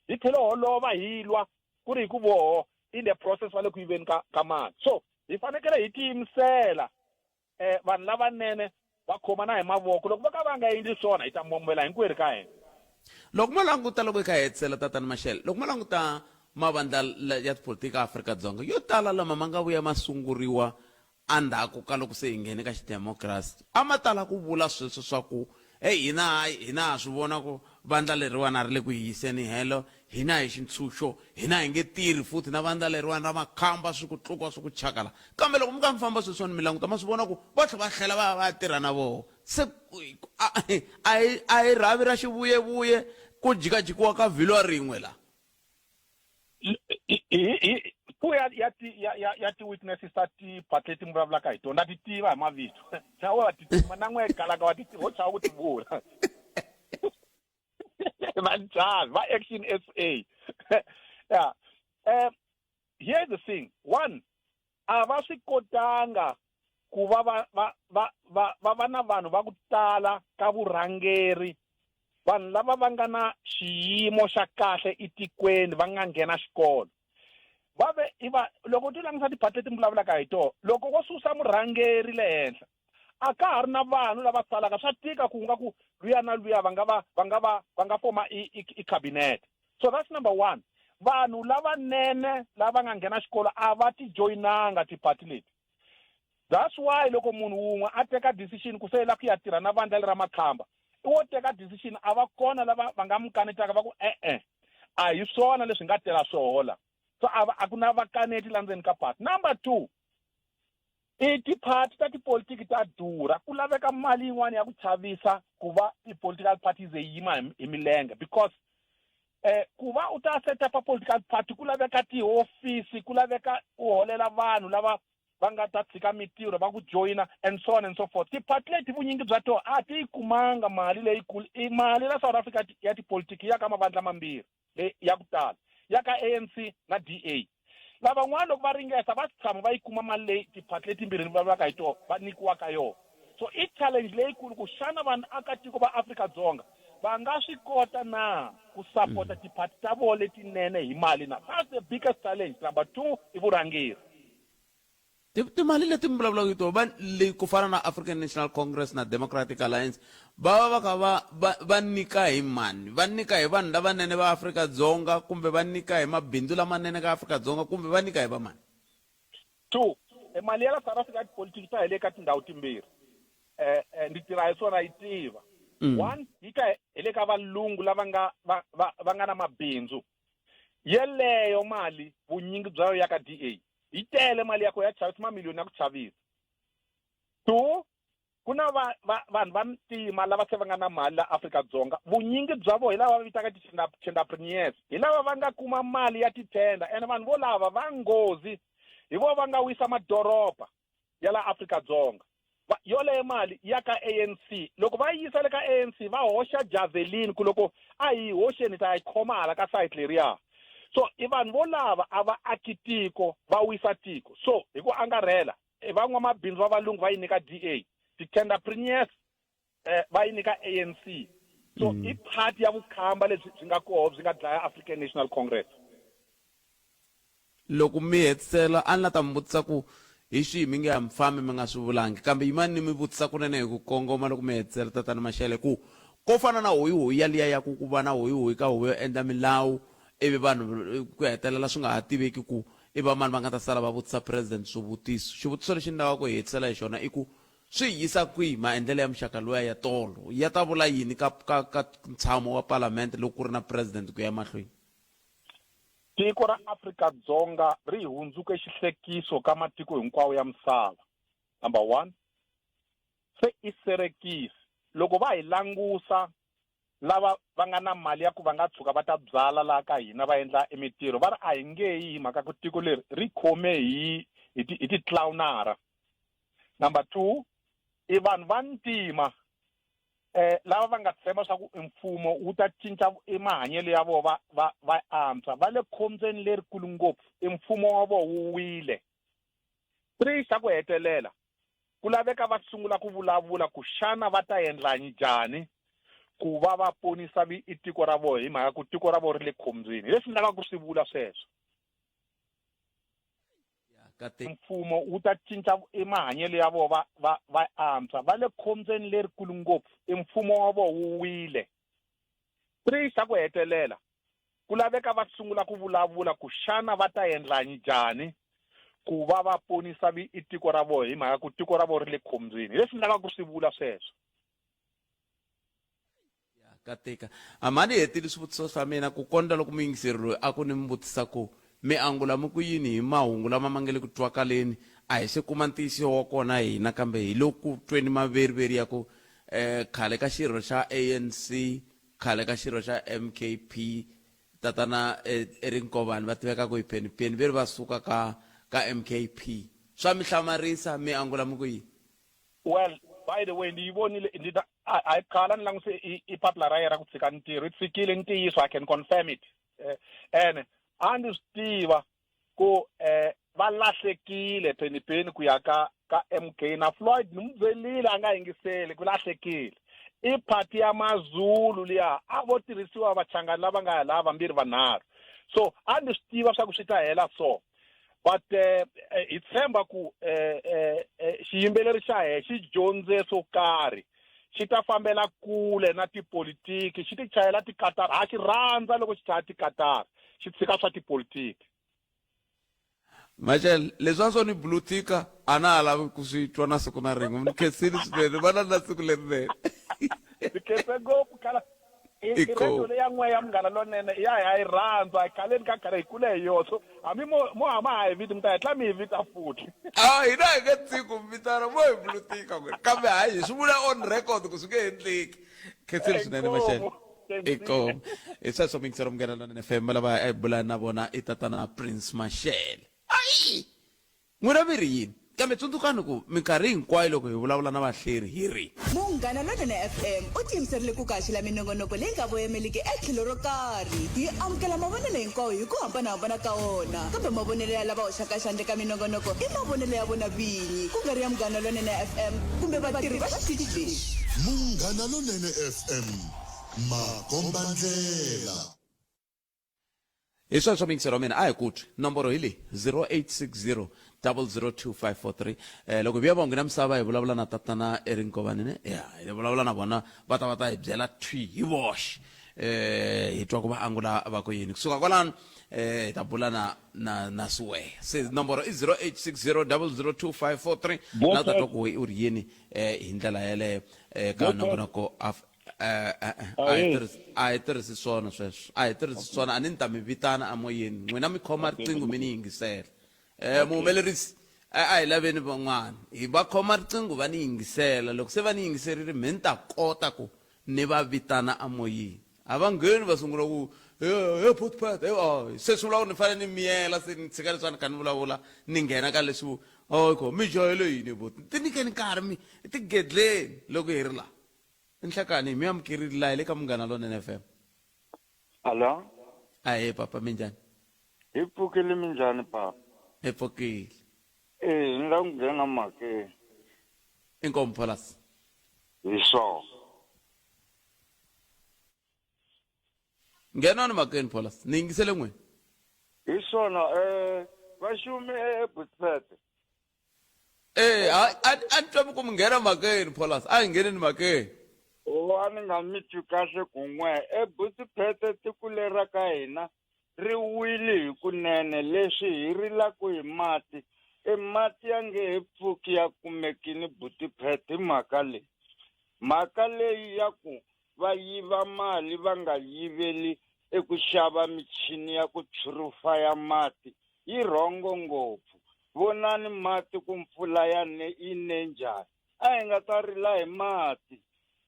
hi tlhela holova hi lwa ku ri hi ku voho in the process va le ku yiveni ka ka mali. So hi fanekele hi tiyimisela, vanhu lavanene va khomana hi mavoko, loko va ka va nga endli swona hi ta mbombela hinkwerhu ka hina.
Loko mo languta loko hi kha hi hetisela Tatana Mashele, loko mo languta mavandla ya tipolitiki a Afrika-Dzonga yo tala lama ma nga vuya ma sunguriwa endzhaku ka loko se hi nghene ka xidemokirasi, a ma tala ku vula sweswo swa ku heyi hina hayi hina ha swi vona ku vandla leriwani a ri le ku hi yiseni helo, hina hi xintshunxo, hina hi nge tirhi futhi na vandla leriwani ra makhamba swi ku tluka swi ku chakala. Kambe loko mi kha mi famba sweswiwani mi languta ma swi vona ku va tlhela va tlhela va ya va ya tirha na voho. Se a a hi a hi rhavi ra xivuyevuye ku jikajikiwa ka vhilwa rin'we la.
Hi ku ya ya ti ya ya ya ti-witnesses ta ti-party leti mi vulavulaka hi tona, na ti tiva hi mavito. Chava wa ti tiva na n'we kalaka wa ti tiva, ho chava ku ti vula. Va njhani va Action SA? Yeah. Here's the thing. One, a va swi kotanga ku va va va va va va va na vanhu va ku tala ka vurhangeri, vanhu lava va nga na xiyimo xa kahle etikweni, va nga nghena xikolo. Va ve i va loko ti langutisa tiphati leti mi vulavulaka hi tona, loko wo susa murhangeri le henhla, a ka ha ri na vanhu lava salaka, swa tika ku nga ku luya na luya va nga va va nga va va nga foma i i i cabinet. So that's number one. Vanhu lavanene lava nga nghena xikolo a va ti joyinanga tiphati leti. That's why loko munhu wun'we a teka decision ku se i lava ku ya tirha na vandla leri ra makhamba, i wo teka decision, a va kona lava va nga n'wi kanetaka va ku e-e, a hi swona leswi hi nga tela swoho la. So a va, a ku na vakaneti la ndzeni ka party. Number 2, i tiphati ta tipolitiki ta durha, ku laveka mali yin'wana ya ku chavisa ku va ti-political parties yi yima hi milenge, because ku va u ta set up a political party ku laveka tihofisi, ku laveka u holela vanhu lava va nga ta tshika mitirho va ku joyina and so on and so forth. Tiphati leti vunyingi bya tona a ti yi kumanga mali leyikulu. I mali la South Africa ya tipolitiki ya ka mavandla mambirhi leyi ya ku tala, ya ka ANC na DA. Lavan'wana loko va ringeta va tshama va yi kuma mali leyi tiphati letimbirhi ni vulavulaka hi tona va nyikiwaka yona. So i challenge leyikulu ku xana vanhu akatiko va Afrika-Dzonga va nga swi kota na ku sapota tiphati ta vona letinene hi mali na? That's the biggest challenge. Number 2 i vurhangeri.
Timali leti mi vulavulaka hi tona, va leyi ku fana na African National Congress na Democratic Alliance, va va va kha va nyika hi mani? Va nyika hi vanhu lavanene va Afrika-Dzonga, kumbe va nyika hi mabindzu lamanene ka Afrika-Dzonga, kumbe va nyika hi va mani?
2, e mali ya la South Africa ya tipolitiki ta hi le ka tindhawu timbirhi. Ndzi tirha hi swona yi tiva. 1, yi ta hi le ka valungu lava nga va, va, va nga na mabindzu. Yeleyo mali vunyingi bya yo ya ka DA. Yi tele mali ya ko ya chavisa, mamiliyoni ya ku chavisa. 2, ku na vanhu va ntima lava se va nga na mali la Afrika-Dzonga, vunyingi bya vona hi lava va vitaka ti-tenderpreneurs, hi lava va nga kuma mali ya ti-tender, ene vanhu vo lava va nghozi, hi vona va nga wisa madoroba ya la Afrika-Dzonga. Yoleyo mali ya ka ANC, loko va yi yisa le ka ANC va hoxa javelin ku loko a hi hoxeni ta yi khoma hala ka site leriya. So i vanhu vo lava a va aki tiko, va wisa tiko. So hi ku angarhela, i van'wamabindzu va valungu va yi nyika DA, ti-tenderpreneurs va yi nyika ANC. So i party ya vukhamba lebyi byi nga koho byi nga dlaya African National Congress.
Loko mi hetisela, a ni la ta mi vutisa ku hi swihi mi nge a mi fambi mi nga swi vulangi, kambe yimani ni mi vutisa kunene hi ku kongoma loko mi hetisela, Tatana Mashele, ku ko fana na hoyihoyi yaliya ya ku ku va na hoyihoyi ka huvo yo endla milawu, ivi vanhu ku hetelela swi nga ha tiveki ku i va mani va nga ta sala va vutisa president swivutiso. Xivutiso lexi ni lavaka ku hetisela hi xona i ku swi hi yisa kwihi maendlelo ya muxaka luya ya tolo? Ya ta vula yini ka ntshamo wa palamende loko ku ri na president ku ya emahlweni?
Tiko ra Afrika-Dzonga ri hundzuke xihlekiso ka matiko hinkwawo ya misava. Number 1, se i serekisi. Loko va hi langusa lava va nga na mali ya ku va nga tshuka va ta byala laha ka hina va endla emitirho, va ri a hi nge yi hi mhaka ku tiko leri ri khome hi ti-clownara. Number 2, i vanhu va ntima lava va nga tshemba swa ku mfumo wu ta cinca i mahanyelo ya vona va antswa, va le khombyeni lerikulu ngopfu, i mfumo wa vona wu wile. 3, xa ku hetelela, ku laveka va sungula ku vulavula ku xana va ta endla njhani ku va va ponisa i tiko ra vona, hi mhaka ku tiko ra vona ri le khombyeni. Hi leswi ni lavaka ku swi vula sweswo. Mfumo wu ta cinca i mahanyelo ya vona va antswa, va le khombyeni lerikulu ngopfu, i mfumo wa vona wu wile. 3, xa ku hetelela, ku laveka va sungula ku vulavula ku xana va ta endla njhani ku va va ponisa i tiko ra vona, hi mhaka ku tiko ra vona ri le khombyeni. Hi leswi ni lavaka ku swi vula sweswo.
Katika. Amani hetile swivutiso swa mina ku kondza loko muyingiseri loyi a ku ni mi vutisa ku mi angula mi ku yini hi mahungu lama ma nga le ku twakaleni. A hi se kuma ntiyiso wa kona hina, kambe hi le ku tweni maveriveri ya ku khale ka xirho xa ANC, khale ka xirho xa MKP, tatana Eric Nkovani va tivekaka hi Penny Penny, ve ri va suka ka MKP. Swa mi hlamarisa, mi angula mi ku yini?
Well, by the way, ni yi vonile, ni ta, a hi khala ni languse i papila ra yena ra ku tshika ntirho, yi tshikile ntiyiso, I can confirm it. Ene a ndzi swi tiva ku va lahlekile Penny Penny ku ya ka MK na Floyd, ni n'wi byerile a nga yingiseli ku lahlekile. I party ya Mazulu liya, a vo tirhisiwa vachangani lava nga ya laha vambirhi vanharhu. So a ndzi swi tiva swa ku swi ta hela so. But hi tshemba ku xiyimbeleri xa hina xi dyondze swo karhi, xi ta fambela kule na tipolitiki, xi ti chayela tikatara. Ha xi rhandza loko xi chaya tikatara, xi tshika swa tipolitiki.
Machel leswi a swo ni blutika a na ha lavi ku swi twa na siku na rin'we ni khensile swinene va na na siku lerinene.
Ni khense ngopfu khala i radio leyi ya n'we ya Munghana Lonene ya ha yi rhandza khaleni ka khale hi kule hi yona so hambi mo mo hama ha yi viti mi ta hatla mi yi vita futhi.
A hina hi nge tshiki ku mi vitana mo hi blutika n'wina kambe hayi hi swi vula on record ku swi nge endleki. Khensile swinene Machel.
Inkomu.
Inkomu. Hi sweswo muyingiseri wa Munghana Lonene FM lava a hi bula na vona i tatana Prince Mashele. Ayi! N'wina mi ri yini? Kambe tsundzukani ku minkarhi hinkwayo loko hi vulavula na vahleri hi ri.
Munghana Lonene FM u tiyimiserile ku ku haxela minongonoko leyi nga voyemeliki etlhelo ro karhi. Hi amukela mavonelo hinkwawo hi ku hambana-hambana ka wona, kambe mavonelo ya lava hoxaka xandla eka minongonoko i mavonelo ya vona vinyi, ku nga ri ya Munghana Lonene FM kumbe vatirhi va xitichi lexi.
Munghana Lonene FM, makombandlela.
Hi sweswo muyingiseri wa mina a hi ku twi nomboro hi leyi 0860 002543 eh, loko hi vuya vahungi na misava hi vulavula na tatana Eric Nkovani ne ya hi vulavula na vona va ta va ta hi byela thwi hi voxe eh hi twa ku va angula va ku yini kusuka kwalano eh hi ta bula na na na Siweya se nomboro i 0860 002543 na u ta twa ku u ri yini eh hi ndlela yeleyo eh ka nongonoko Eh, eh, eh, a hi tirhisi a hi tirhisi swona sweswo a hi tirhisi swona a ni ni ta mi vitana emoyeni n'wina mi khoma riqingho mi ni yingisela um muhumelerisi a a hi laveni van'wana hi va khoma riqingho va ni yingisela loko se va ni yingiserile me ni ta kota ku ni va vitana emoyeni a va ngheni va sungula ku he he phutphat he oh, se swi vula ku ni fanele ni miyela se ni tshika leswi a ni kha ni vulavula ni nghena ka leswi oh mi jahele yini bot ti nyikeni nkarhi mi tigedleni loko hi ri laha Nhlekani, hi mi amukerile laha hi le ka Munghana Lonene FM.
Alo.
Ahee papa minjhani?
Hi pfukile minjhani papa?
Hi pfukile.
Eh, ni lava ku nghena mhakeni.
Inkomu Pholasi.
Hi swona.
Nghenani mhakeni Pholasi, ni yingisele n'wina.
Hi swona eh vaxumi eBotsete.
Eh, a a a ni twa mi ku mi nghena mhakeni Pholasi, a hi ngheneni mhakeni.
O a ni nga mi twi kahle ku n'we eBotsete tiko leri ra ka hina ri wile hikunene leswi hi rilaku hi mati e mati ya nge he pfuki ya kumekini Botsete hi mhaka leyi mhaka leyi ya ku va yiva mali va nga yiveli eku xava michini ya ku purifaya mati yi rhongo ngopfu. Vonani mati ku mpfula ya ne yi ne njhani. A hi nga ta rila hi mati.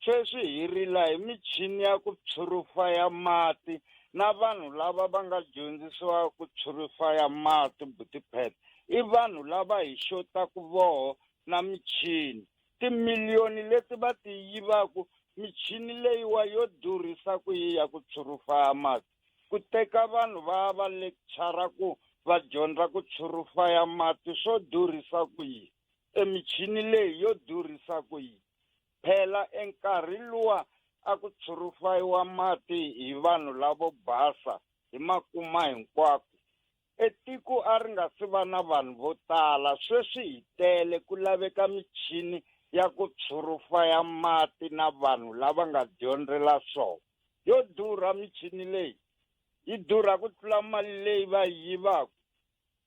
Sweswi hi rila hi michini ya ku purifaya mati na vanhu lava va nga dyondzisiwa ku purifaya mati Buti Pat. I vanhu lava hi xotaku voho na michini. Timiliyoni leti va ti yivaku, michini leyiwa yo durhisa ku yi ya ku purifaya mati. Ku teka vanhu va ya va lecture ku va dyondza ku purifaya mati swo durhisa ku yini? E michini leyi yo durhisa ku yini? Phela e nkarhi luwa a ku purifayiwa mati hi vanhu lavo basa hi ma kuma hinkwako. E tiko a ri nga si va na vanhu vo tala, sweswi hi tele, ku laveka michini ya ku purifaya mati na vanhu lava nga dyondzela swona. Yo durha michini leyi, yi durha ku tlula mali leyi va yi yivaka.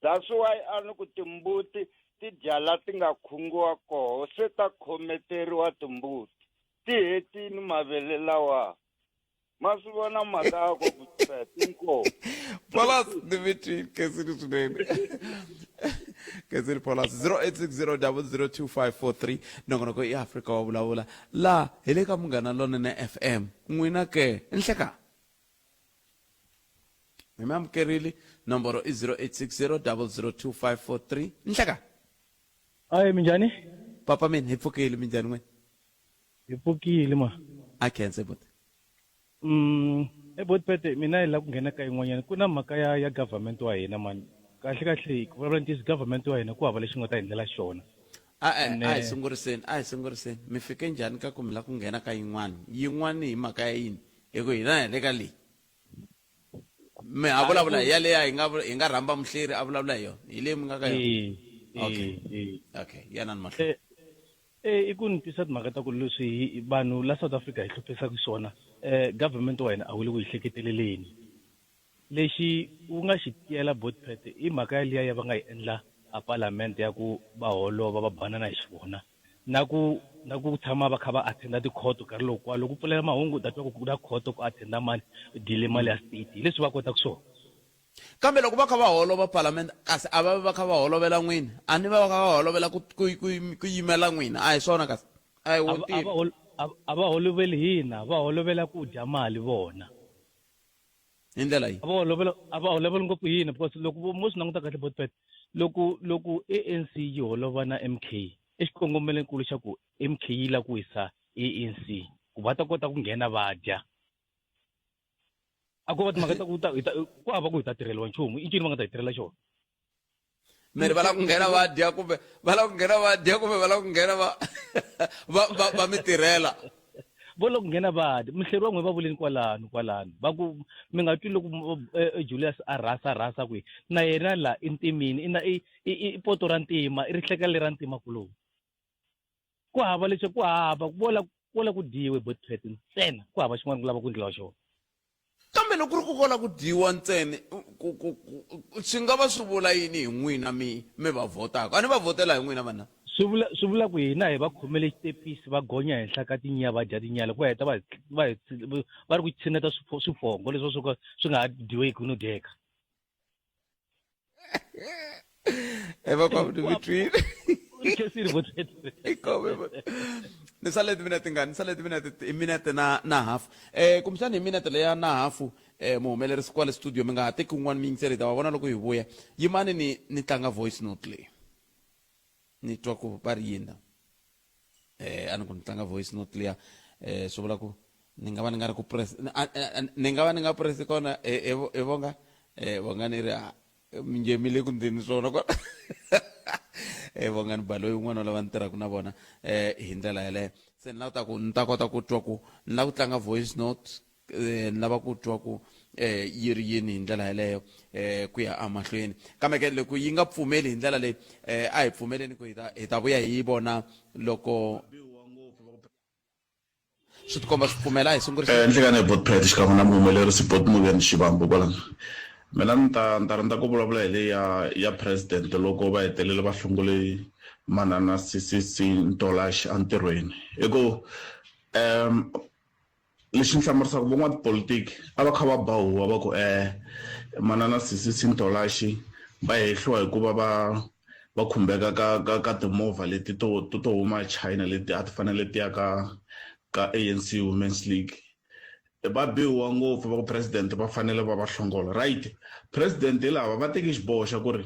That's why a ni ku timbuti ti dya la ti nga khungiwa koho, se ta khometeriwa timbuti. Ti hetini mavele lawa. Ma swi vona mhaka ya ku ku inkomu.
Pholas ni mi twile khensile swinene. Khensile Pholas 0860002543 nongonoko i Afrika wa vulavula la hi le ka Munghana Lonene FM n'wina ke nhleka hi mi amukerile nomboro i 0860002543 nhleka.
Ayi minjhani?
Papa mina hi pfukile minjhani n'wina?
Hi pfukile ma.
A khense buti.
E boti Pete mina hi la ku nghena ka yin'wanyana ku na mhaka ya ya government wa hina mani kahle kahle ku vulavula ntiyiso government wa hina ku hava lexi nga ta hi endlela xona.
A-e, a hi sunguriseni, a hi sunguriseni. Mi fike njhani ka ku mi la ku nghena ka yin'wana? Yin'wana hi mhaka ya yini? Hi ku hina hi le ka leyi. Mi ha vulavula hi yaleya hi nga hi nga rhamba muhleri a vulavula hi yona. Hi leyi mi nga ka yona? Okay. Okay, yanani mahlweni.
E i ku ni twisa timhaka ta ku leswi hi vanhu la South Africa hi hluphisaka xiswona government wa hina a wu le ku hi hleketeleleni. Lexi wu nga xi tiyela Botpet i mhaka yaliya ya va nga yi endla a Parliament ya ku va holova va banana hi xivona na ku na ku tshama va kha va attenda tikhoto nkarhi lowu kwa loko pfulela mahungu u ta twa ku ku na khoto ku attenda mani u dyile mali ya state hi leswi va kotaka swona.
Kambe loko va kha va holova Parliament kasi a va vi va kha va holovela n'wina a ni va va kha va holovela ku ku ku ku yimela n'wina a hi swona kasi a hi
A va a
wo
va hol a va holoveli hina va holovela ku dya mali vona.
Hi ndlela yi
A va holovela a va holoveli ngopfu hina because loko mo swi languta kahle Botpet loko loko ANC yi holova na MK i xikongomelonkulu xa ku MK yi lava ku wisa ANC ku va ta kota ku nghena va dya a ko va timhaka ta ku ta hi ta ku hava ku hi ta tirheliwa nchumu i ncini va nga ta hi tirhela xona.
Mi ri va lava ku nghena va dya kumbe va lava ku nghena va dya kumbe va lava ku nghena va va va va mi tirhela.
Vo lava ku nghena va dya muhleri wa n'we va vuleni kwalano kwalano va ku mi nga twi loko Julius a rhasa rhasa kwihi na yena la i ntimini i na i i i poto ra ntima i rihleka lera ntima kuloni ku hava leswi ku hava vo la vo la ku dyiwe Botpet ntsena ku hava xin'wana ku lava ku endliwa xona.
Kambe loko ku ri ku ko lava ku dyiwa ntsena, ku, ku, ku, swi nga va swi vula yini hi n'wina mi, mi va vhotaka? A ni va vhotela hi n'wina vanhu lava.
Swi vula, swi vula ku hina hi va khomele xitepisi va gonya henhla ka tinyiya va dya tinyala, loko va heta va hi, va hi, va ri ku tshineta swifongo leswi swo ka swi nga ha dyiweki no dyeka.
Eva kwa mi twile.
Khensile vo
Ni sale timinete tingani? Ni sale timinete i minete na na half. Kumbexana hi minete leya na hafu muhumelerisi kwale studio mi nga ha teki un'wana mi yingiseri hi ta va vona loko hi vuya. Yimani ni ni tlanga voice note leyi. Ni twa ku va ri yini la. A ni ku ni tlanga voice note liya swi vula ku ni nga va ni nga ri ku press ni nga va ni nga press kona hi vonga vonga ni ri minjhe mi le ku ndleni swona kona vongani baloyi un'wana wa lava ni tirhaka na vona hi ndlela yeleyo se ni lava ta ku ni ta kota ku twa ku ni lava ku tlanga voice note ni lava ku twa ku yi ri yini hi ndlela yeleyo ku ya emahlweni kambe ke loko yi nga pfumeli hi ndlela leyi a hi pfumeleni ku hi ta hi ta vuya hi yi vona loko swi tikomba swi pfumela a hi sungurisa
Nhlikani hi Botpet xikan'we na muhumelerisi Bot Muven Xivambu kwalano. Mina ni ta ni ta rhandza ku vulavula hi leyi ya ya president loko va hetelele va hlongole manana CCC Ntolaxi entirhweni. I ku lexi ni hlamarisaka van'watipolitiki a va kha va ba huwa va ku manana CCC Ntolaxi va hehliwa hi ku va va va khumbeka ka ka ka timovha leti to to to huma eChina leti a ti fanele ti ya ka ka ANC Women's League va biwa ngopfu va ku president va fanele va va hlongola right president hi lava va teke xiboho xa ku ri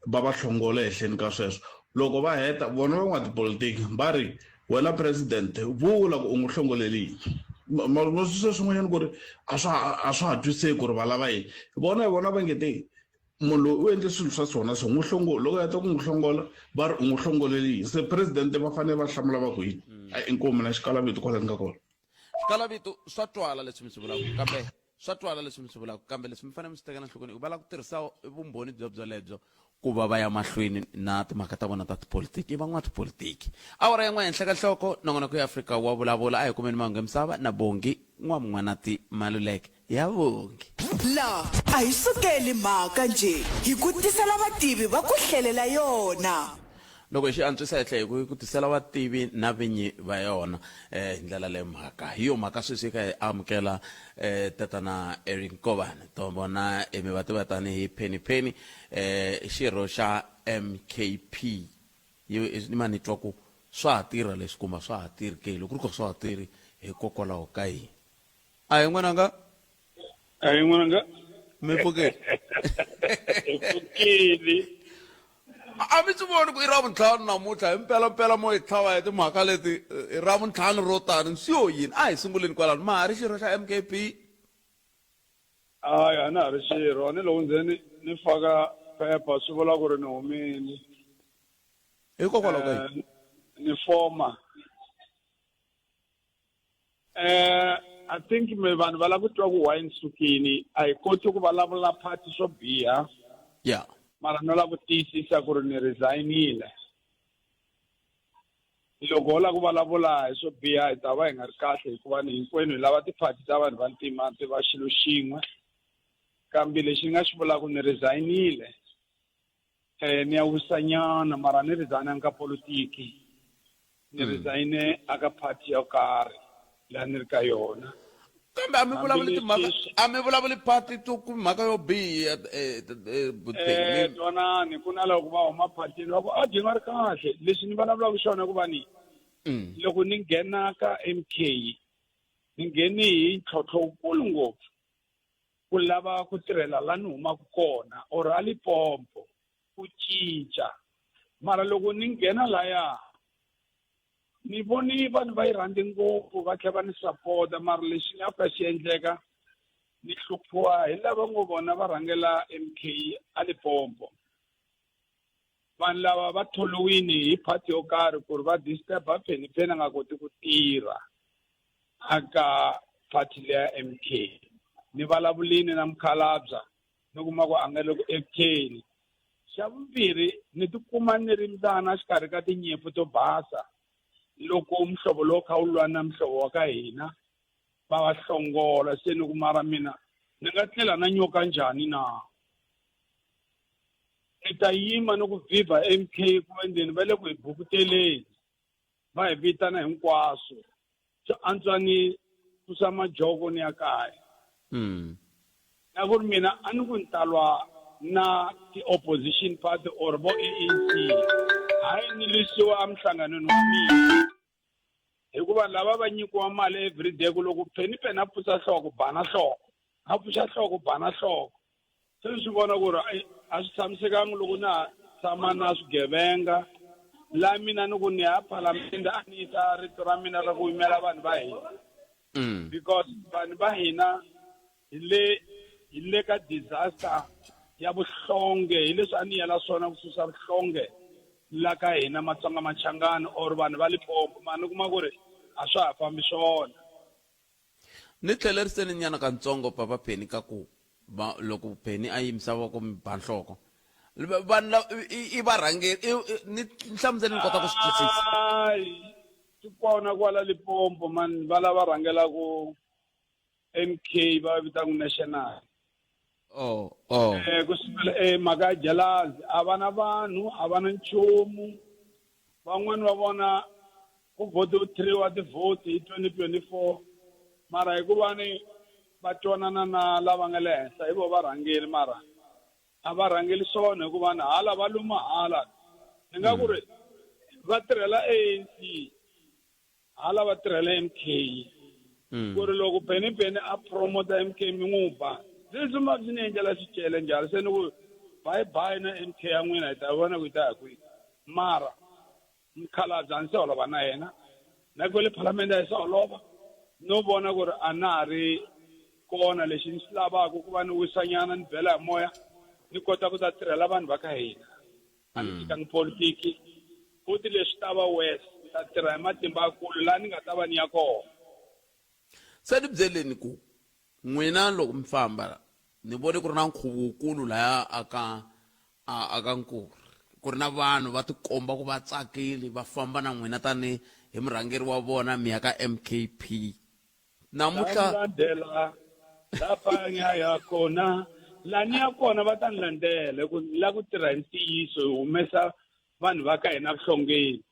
va va hlongola ehenhleni ka sweswo loko va heta vona van'watipolitiki va ri wena president vula ku u n'wi hlongolele yini ma swi swin'wanyana ku ri a swa a swa ha twisiseki ku ri va lava yini vona hi vona va nge te munhu loyi u endle swilo swa swona so n'wi hlongola loko heta ku n'wi hlongola va ri u n'wi hlongolele yini se president va fanele va hlamula va ku yini inkomu na xikalavito kwala ni nga kona.
Xikalavito swa twala leswi mi swi vulaka kambe swa twala leswi mi swi vulaka kambe leswi mi fanele mi swi tekela enhlokweni i ku va lava ku tirhisa vumbhoni byo byolebyo ku va va ya mahlweni na timhaka ta vona ta tipolitiki i van'watipolitiki awara yin'we henhla ka nhloko nongonoko ya Afrika wa vulavula a hi kumeni mahungu ya misava na Bongi N'wamun'wanati Maluleke ya Bongi.
La a hi sukeli mhaka njhe, hi ku tisela vativi va ku hlelela yona.
Loko hi xi antswisa hi tlhela hi ku tisela vativi na vinyi va yona hi ndlela leyo mhaka. Hi yo mhaka sweswi hi kha hi amukela tatana Eric Nkovani. To vona mi va tiva tanihi Penny Penny, xirho xa MKP. Ni ma ni twa ku swa ha tirha leswi kumbe a swa ha tirhi ke? Loko ku ri ku a swa ha tirhi hikokwalaho ka yini? A hi n'wananga.
A hi n'wananga.
Mi pfukile.
Hi pfukile.
A mi swi voni ku i Ravuntlhanu namuntlha hi mpelampela mo hi tlhava hi timhaka leti i Ravuntlhanu ro tani swi yo yini a hi sunguleni kwalano ma ha ri xirho xa MKP
Hayi a na ha ri xirho ni loko nze ni ni faka phepha swi vula ku ri ni humile
hikokwalaho ka yini
ni foma I think me vanhu va lava ku twa ku why ni sukini a hi koti ku vulavula party swo biha mara no lava ku tiyisisa ku ri ni resignile loko ho lava ku vulavula hi swo biha hi ta va hi nga ri kahle hikuva ni hinkwenu hi lava tiphati ta vanhu va ntima ti va xilo xin'we. Kambe lexi ni nga xi vulaka ni resignile. Eh ni ya wisanyana mara ni resign ka politiki. Ni resigne aka party yo karhi laha ni ri ka yona.
Kambe a mi vulavuli timhaka a mi vulavuli party to ku mhaka yo biha
eh twanani ku na loko va huma phatini va ku a dyi nga ri kahle leswi ni vulavulaka xona ku va ni loko ni nghena ka MK ni ngheni hi ntlhontlho wukulu ngopfu ku lava ku tirhela la ni humaka kona or a Limpopo ku cinca mara loko ni nghena laya ni voni vanhu va yi rhandzi ngopfu va tlhela va ni sapota mara lexi nga fika xi endleka ni hluphiwa hi lava ngo vona va rhangela MK a Limpopo vanhu lava va tholiwini hi party yo karhi ku ri va disturb-a Penny Penny a nga koti ku tirha aka party leya MK ni vulavulini na mukhalabya ni kuma ku a nga le ku acteni xa vumbirhi ni tikuma ni ri mbyana xikarhi ka tinyimpfu to basa loko muhlovo lowu kha wu lwa na muhlovo wa ka hina va va hlongola se ni ku mara mina ni nga tlela na nyoka njhani na ni ta yima ni ku viva MK ku endleni va le ku hi bukuteleni va hi vitana hinkwaswo swi antswa ni susa majoko ni ya kaya na ku ri mina a ni ku ni ta lwa na ti-opposition party or vo ANC hayi ni lwisiwa emihlanganweni wa mina hikuva lava va nyikiwa mali everyday ku loko Penny Penny a pfuxa nhloko bana nhloko a pfuxa nhloko bana nhloko se ni swi vona ku ri a swi tshamisekanga loko na ha tshama na swigevenga la mina ni ku ni ya phalamende a ni yisa rito ra mina ra ku yimela vanhu va hina because vanhu va hina hi le hi le ka disaster ya vuhlonge hi leswi a ni yela swona ku susa vuhlonge la ka hina Matsonga Machangani or vanhu va Limpopo mara ni kuma ku ri a swa ha fambi swona.
Ni tlheleriseni nyana kantsongo papa Penny ka ku va loko Penny a yimisa voko mi ba nhloko vanhu lava i varhangeri ni hlamuseli ni kota ku swi twisisa.
Hayi swi kona kwala Limpopo man va lava rhangelaku MK va vitaka National.
Oh, oh.
Eh ku sukela eh mhaka ya jealousy a va na vanhu a va na nchumu van'wani va vona ku votiwe 3 wa ti-vote hi 2024 mara hikuva ni va twanana na lava nga le henhla hi vo va rhangeli mara a va rhangeli swona hikuva ni hala va luma hala ni nga ku ri va tirhela ANC hala va tirhela MK ku ri loko Benny Benny a promota MK mi n'wi ba leswi ma swi ni endlela xicele njhani se ni ku bye bye na MK ya n'wina hi ta vona ku yi ta ya kwihi mara mukhalabye a ni se holova na yena na kwele phalamende a yi se holova no vona ku ri a na ha ri kona lexi ni xi lavaka ku va ni wisanyana ni bela hi moya ni kota ku ta tirhela vanhu va ka hina a ni tshikanga politiki futhi leswi ta va worse ni ta tirha hi matimba yakulu laha ni nga ta va ni ya kona.
Se ni byeleni ku n'wina loko mi famba ni vone ku ri na nkhuvo wukulu laya aka aka Nkuri ku ri na vanhu va tikomba ku va tsakile va famba na n'wina tani hi murhangeri wa vona mi ya ka MKP namuntlha
landzela lapha ya kona la ni ya kona va ta ni landzela hi ku ni lava ku tirha hi ntiyiso hi humesa vanhu va ka hina vuhlongeni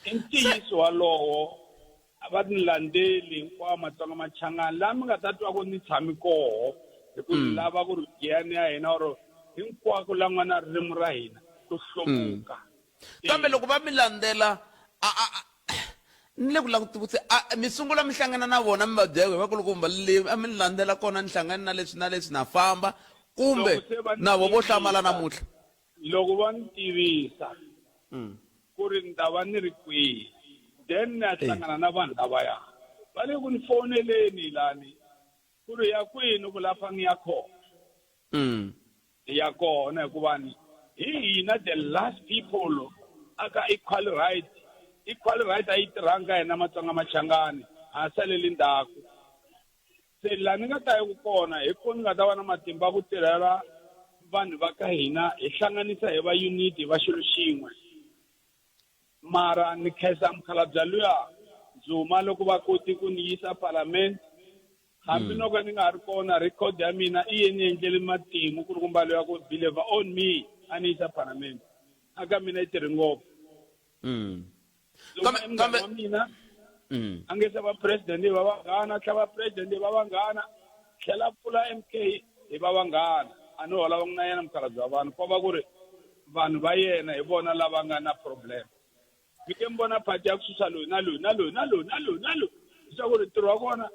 i ntiyiso walowo a va ni landzeli hinkwawo Matsonga Machangani laha mi nga ta twa ku ni tshami koho hi ku ni lava ku ri giyani ya hina or hinkwako la nga na ririmi ra hina ku hluvuka
Kambe loko va mi landzela, a, a, a, ni le ku lava ku tivutisa, a, mi sungula mi hlangana na vona mi va byela ku hi vakulukumba le a mi ni landzela kona ni hlangane na leswi na leswi na famba, kumbe
Loko se va ni
na vo vo hlamala
tivisa,
namuntlha?
loko va ni tivisa ku ri ni ta va ni ri kwihi, then ni ya hlangana na vanhu lavaya. Va le ku ni foneleni lani ku ri ya kwihi ni ku lapha ni ya kona. Hi ya kona hikuva ni hi hina the last people aka equal right. Equal right a yi tirhanga ka hina Matsonga Machangani, ha saleli ndzhaku. Se la ni nga ta ya ku kona hi ko ni nga ta va na matimba ku tirhela vanhu va ka hina, hi hlanganisa hi va unity, hi va xilo xin'we. Mara ni khensa mukhalabye luya Zuma loko va koti ku ni yisa Parliament. Hambi no ka ni nga ha ri kona, record ya mina i ye ni endlele matimu ku ri ku mbalo ya ku believe on me a ni yisa Parliament. Aka mina yi tirhi ngopfu. Loko i munghana wa mina a nge se va president hi va vanghana, tlhela va president hi va vanghana, tlhela pfula MK hi va vanghana. A ni holava na yena mukhalabye wa vanhu, ko va ku ri vanhu va yena hi vona lava nga na problem. Mi ke mi vona party ya ku susa loyi na loyi na loyi na loyi na loyi na loyi, leswaku ri ntirho wa kona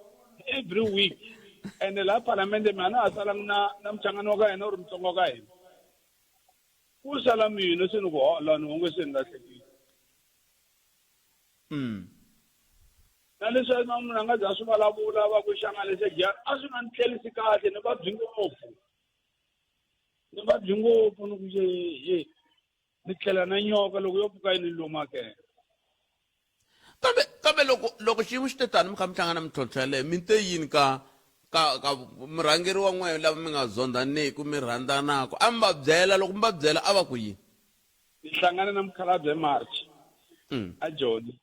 every week. Ene laha Palamende mi a na ha salangi na na muchangani wa ka hina u ri mutsongo wa ka hina, ku sala mina se ni ku ho lani onge se ni lahlekile. Na leswi na munhu a nga za swi vulavula va ku xangane se Giyani a swi nga ni tlhelisi kahle, ni vabyi ngopfu, ni vabyi ngopfu, ni ku ye ye ni tlela na nyoka loko yo pfuka yi ni luma ke.
Kambe kambe loko loko xiyimo xi te tani mi kha mi hlangana mintlhontlho yaleyo, mi te yini ka ka ka murhangeri wa n'wehe lava mi nga zondhaniki mi rhandzanaka, a mi va byela? Loko mi va byela a va ku yini?
Ni hlangane na mukhalabye March a Joni.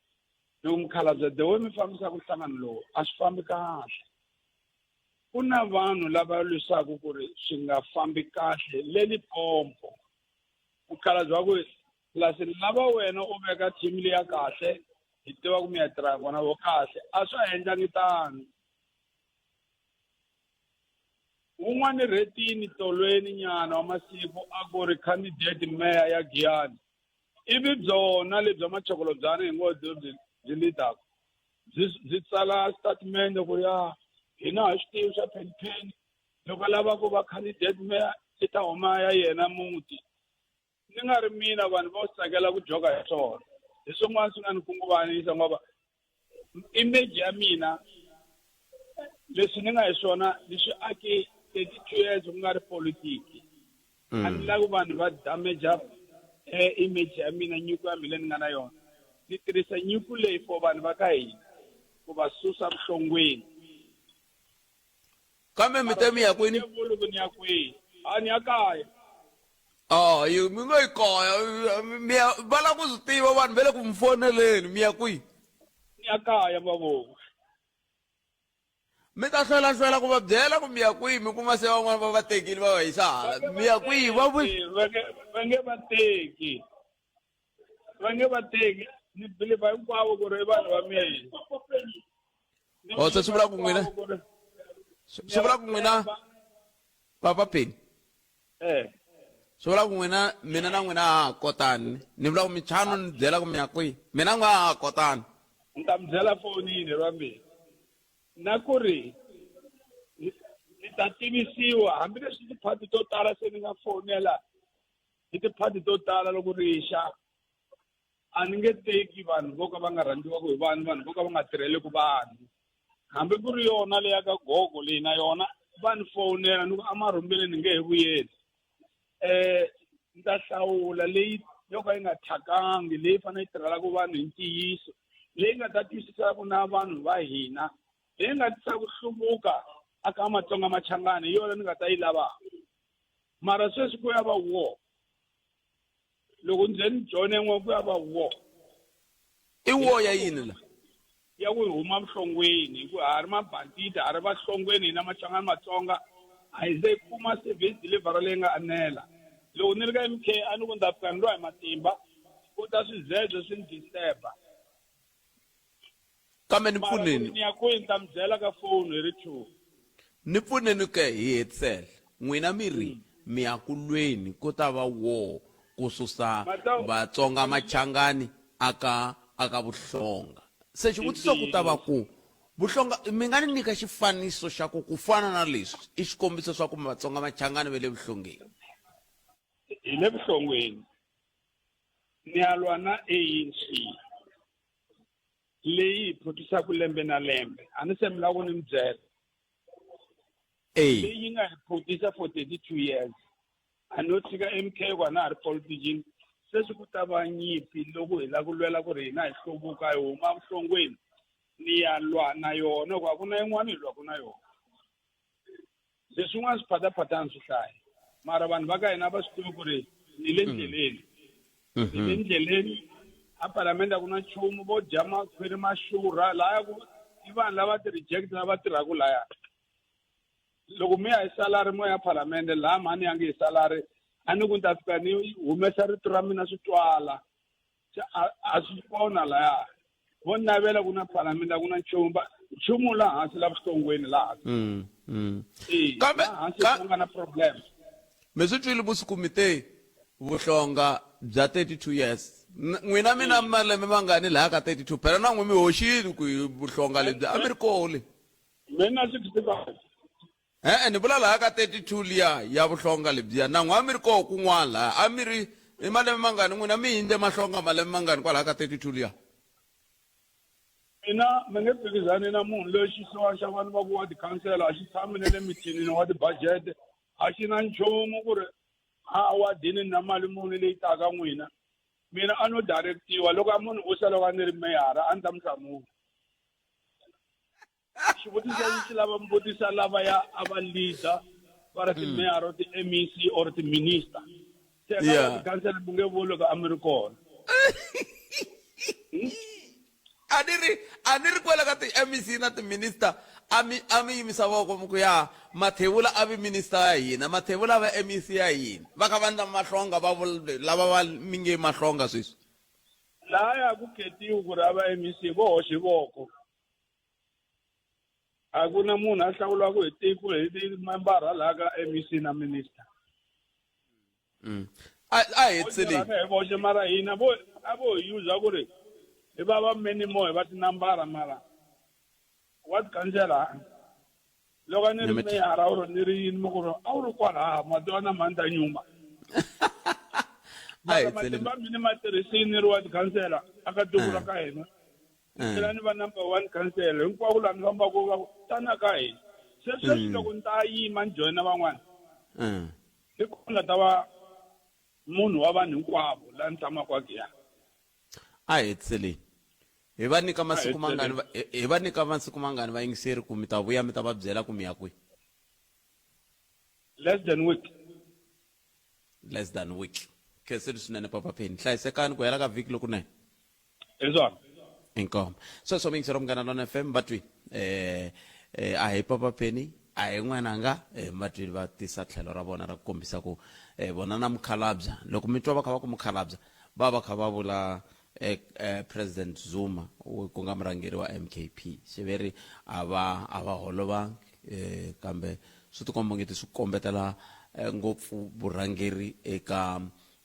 Loko mukhalabye the way mi fambisaka nhlangano lowu a swi fambi kahle. Ku na vanhu lava lwisaka ku ri swi nga fambi kahle le Limpopo. Mukhalabye wa ku plus ni lava wena u veka team leya kahle, hi tiva ku mi ya tirha kona vo kahle. A swa endlangi tano. Wun'wani rhetini tolweni nyana wa masiku a ku ri candidate mayor ya Giyani. Ivi byona lebya machokolobyana hi ngo byi byi byi leader byi byi tsala statement ku ya hina ha swi tivi swa phenpheni, loko a lava ku va candidate mayor i ta huma ya yena muti. Ni nga ri mina vanhu vo tsakela ku joka hi swona. Hi swin'wana swi nga ni kunguvanisa ngoba image ya mina leswi ni nga hi swona ni swi ake 32 years ku nga ri politiki. A ni lavi vanhu va damage image ya mina, nyiko ya mina leyi ni nga na yona. Ni tirhisa nyiko leyi for vanhu va ka hina ku va susa vuhlongweni.
Kambe mi te mi ya kwini?
Vuli ku ni ya kwihi, a ni ya kaya.
Ah, yi mi nga yi kaya, mi ya va lava ku swi tiva vanhu va le ku mi foneleni, mi ya kwihi?
Ni ya kaya mavoko.
Mi ta hlwela hlwela ku va byela ku mi ya kwihi, mi kuma se van'wana va va tekile va va yisa hala. Mi ya kwihi va
vu va nge va teki, va nge va teki. Ni believe hinkwavo ku ri i vanhu va mina.
Oh, se swi vula ku n'wina, swi vula ku n'wina Papa Penny, swi vula ku n'wina, mina na n'wina ha ha kotani. Ni vula ku michano ni byela ku mi ya kwihi, mina n'we ha ha kotani.
Ni ta mi byela fonini ra mina na ku ri ni ta tivisiwa, hambileswi tiphati to tala se ni nga fonela hi tiphati to tala loko ri xa. A ni nge teki vanhu vo ka va nga rhandziwaka hi vanhu, vanhu vo ka va nga tirheleku vanhu. Hambi ku ri yona leya ka gogo leyi na yona va ni fonela ni ku amarhumbini ni nge he vuyeli. Ni ta hlawula leyi yo ka yi nga thyakanga, leyi fanele yi tirhelaka vanhu hi ntiyiso, leyi nga ta twisisaka na vanhu va hina, leyi nga tisa ku hluvuka aka Matsonga Machangani, hi yona ni nga ta yi lavaka. Mara sweswi ku ya va war. Loko ni ze ni join yin'wana ku ya va war.
I war ya yini la?
Ya ku hi huma vuhlongweni, hi ku ha ri mabanditi, ha ri vahlongweni hina Machangani Matsonga, a hi ze hi kuma service delivery leyi nga anela. Loko ni ri ka MK a ni ku ni ta fika ni lwa hi matimba, ku ta swizeze swi ni disturb-a.
Kambe ni pfuneni.
Ni ya kwihi ni ta mi byela ka phone hi ri 2.
Ni pfuneni ke hi hetisela. N'wina mi ri mi ya ku lweni ku ta va war ku susa Vatsonga Machangani aka aka vuhlonga. Se xivutiso ku ta va ku vuhlonga mi nga ni nyika xifaniso xa ku ku fana na leswi i xikombiso swa ku Vatsonga Machangani va le vuhlongeni.
Hi le vuhlongeni. Ni ya lwa na ANC. Leyi hi photisaka lembe na lembe. A ni se mi lava ku ni mi byela. Leyi yi nga hi photisa for 32 years. A no tshika MK ku a na ha ri politician. Sweswi ku ta va nyimpi loko hi lava ku lwela ku ri hina hi hluvuka hi huma vuhlongweni. Ni ya lwa na yona ku a ku na yin'wana hi lwaka na yona. Leswin'wana swiphataphataani swi hlaya. Mara vanhu va ka hina va swi tivi ku ri ni le ndleleni. Ni le ndleleni a palamende a ku na nchumu, vo dya makhwiri ma xurha laya ku i vanhu lava ti reject lava tirhaka laya. Loko mi ya hi salary mo ya phalamende laha mhani yangi hi salary a ni ku ni ta fika ni humesa rito ra mina swi twala. Se a swi kona laya. Vo navela ku na phalamende a ku na nchumu ba nchumu laha hansi la vuhlongweni laha hansi. E
Kambe
laha hansi
ka
ku nga na problem.
Mi swi twile vusiku mi te vuhlonga bya 32 years. N'wina mi na malembe mangani lahaya ka 32? Phela na n'wi mi hoxile ku vuhlonga lebyi a mi ri koho le.
Mina 65.
E-e ni vula lahaya ka 32 liya ya vuhlonga lebyiya na n'wi a mi ri koho kun'wana lahaya a mi ri i malembe mangani n'wina mi hindze mahlonga malembe mangani kwalaya ka 32 liya.
Mina mi nge phikizani na munhu loyi xihluva xa vanhu va ku wa tikhansela a xi tshami na le mithinini wa ti-budget a xi na nchumu ku ri a wadini na mali muni leyi taka n'wina. Mina a no directiwa loko a munhu vutisa loko a ni ri meyara a ni ta mi hlamula. Xivutiso lexi xi lava mi vutisa lava ya a va leader va ri ti-mayor or ti-MEC or ti-minister. Se ka va tikhansela mi nge vuli loko a mi ri kona.
A ni ri a ni ri kwala ka ti-MEC na ti-minister a mi a mi yimisa voko mi ku ya Mathebula a vi minister ya hina Mathebula a va MEC ya hina va kha va ndla mahlonga va lava va mi nge mahlonga sweswi.
Lahaya a ku khetiwi ku ri a va MEC vo hoxa hi voko. A ku na munhu a hlawuriwaka hi tiko hi timembara laha ka MEC na minister.
A a hetiseli.
Hi voxe mara hina vo a vo hi user ku ri hi va va many more hi va tinambara mara wa tikansela loko a ni ri meyara or ni ri yini mi ku ri a wu ri kwalaha ma tiva na mhani ta nyuma. Mara matimba mi ni ma tirhisini ni ri wa tikhansela aka tiko ra ka hina. Ni tlhela ni va number one khansela hinkwako laha ni fambaka va ku tana ka hina. Se sweswi loko ni ta yima ni joyina van'wana hi kona ni nga ta va munhu wa vanhu hinkwavo laha ni tshamaka Giyani.
A hi hetiseleni. Hi va nyika masiku mangani hi va nyika masiku mangani vayingiseri ku mi ta vuya mi ta va byela ku mi ya kwihi?
Less than week.
Less than week. Khensile swinene Papa Penny. Hlayisekani ku hela ka vhiki lokunene.
Hi swona.
Inkomu. Sweswo miyingiseri wa Munghana Lona FM va twi eh eh a hi Papa Penny a hi n'wananga eh va twi va tisa tlhelo ra vona ra ku kombisa ku eh vona na mukhalabya loko mi twa va kha va ku mukhalabya va va kha va vula eh, eh, President Zuma ku nga murhangeri wa MKP xiveri a va a va holovangi eh, kambe swi tikomba ongeti swi kombetela eh, ngopfu vurhangeri eka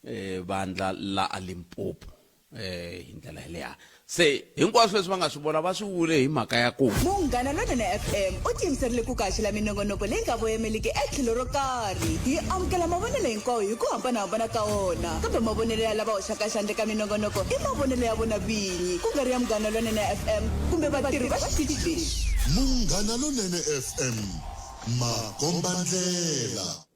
eh, vandla la a Limpopo eh hi ndlela yeleyo se hinkwaswo leswi va nga swi vona va swi vule hi mhaka ya ku
Munghana Lonene FM u tiyimiserile ku kaxela minongonoko leyi nga voyemeliki etlhelo ro karhi. Hi amukela mavonelo hinkwawo hi ku hambanahambana ka wona, kambe mavonelo ya lava hoxaka xandla eka minongonoko i mavonelo ya vona vinyi, ku nga ri ya Munghana Lonene FM kumbe vatirhi va xitichi lexi.
Munghana Lonene FM, makombandlela.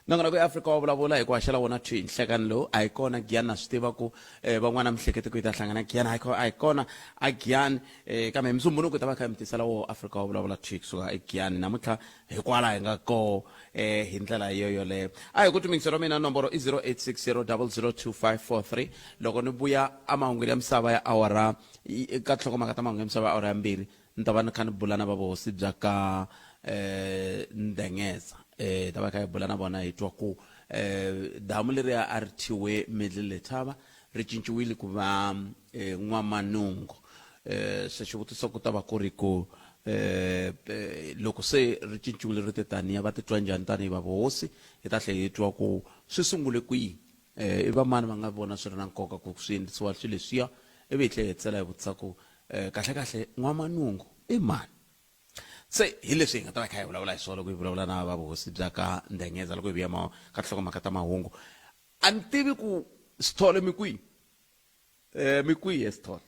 Nongonoko ya Afrika wa vulavula hi ku haxela wona thwi nhlekani lowu a hi kona Giyani na swi tiva ku eh, van'wana mi hlekete ku yi ta hlangana Giyani a hi kona a Giyani eh, kambe hi Musumbhunuku hi ta va kha hi mi tisela wo Afrika wa vulavula thwi kusuka eGiyani namuntlha hi kwala hi nga koho eh, hi ndlela yo yoleyo a hi ku timingiselo mina nomboro i 0860002543 loko ni vuya emahungwini ya misava ya awara ka nhlokomhaka ta mahungu ya misava ya awara ya mbirhi Ni ta va ni kha ni bula na va vuhosi bya ka Ndengeza. Hi ta va hi kha hi bula na vona hi twa ku damu leriya a ri thyiwe Middle Letaba ri cinciwile ku va N'wamanungu. Se xivutiso ku ta va ku ri ku loko se ri cinciwile ri te taniya va titwa njhani tanihi va vuhosi? Hi ta tlhela hi twa ku swi sungule kwihi, i va mani va nga vona swi ri na nkoka ku swi endlisiwa swilo leswiya, ivi hi tlhela hi hetisela hi vutisa ku Kahle-kahle N'wamanungu i mani? Se hi leswi hi nga ta va hi kha hi vulavula hi swona loko hi vulavula na va vuhosi bya ka Ndengeza loko hi vuya ma ka tinhlokomhaka ta mahungu. A ni tivi ku Sithole mi kwihi? Mi kwihi he Sithole?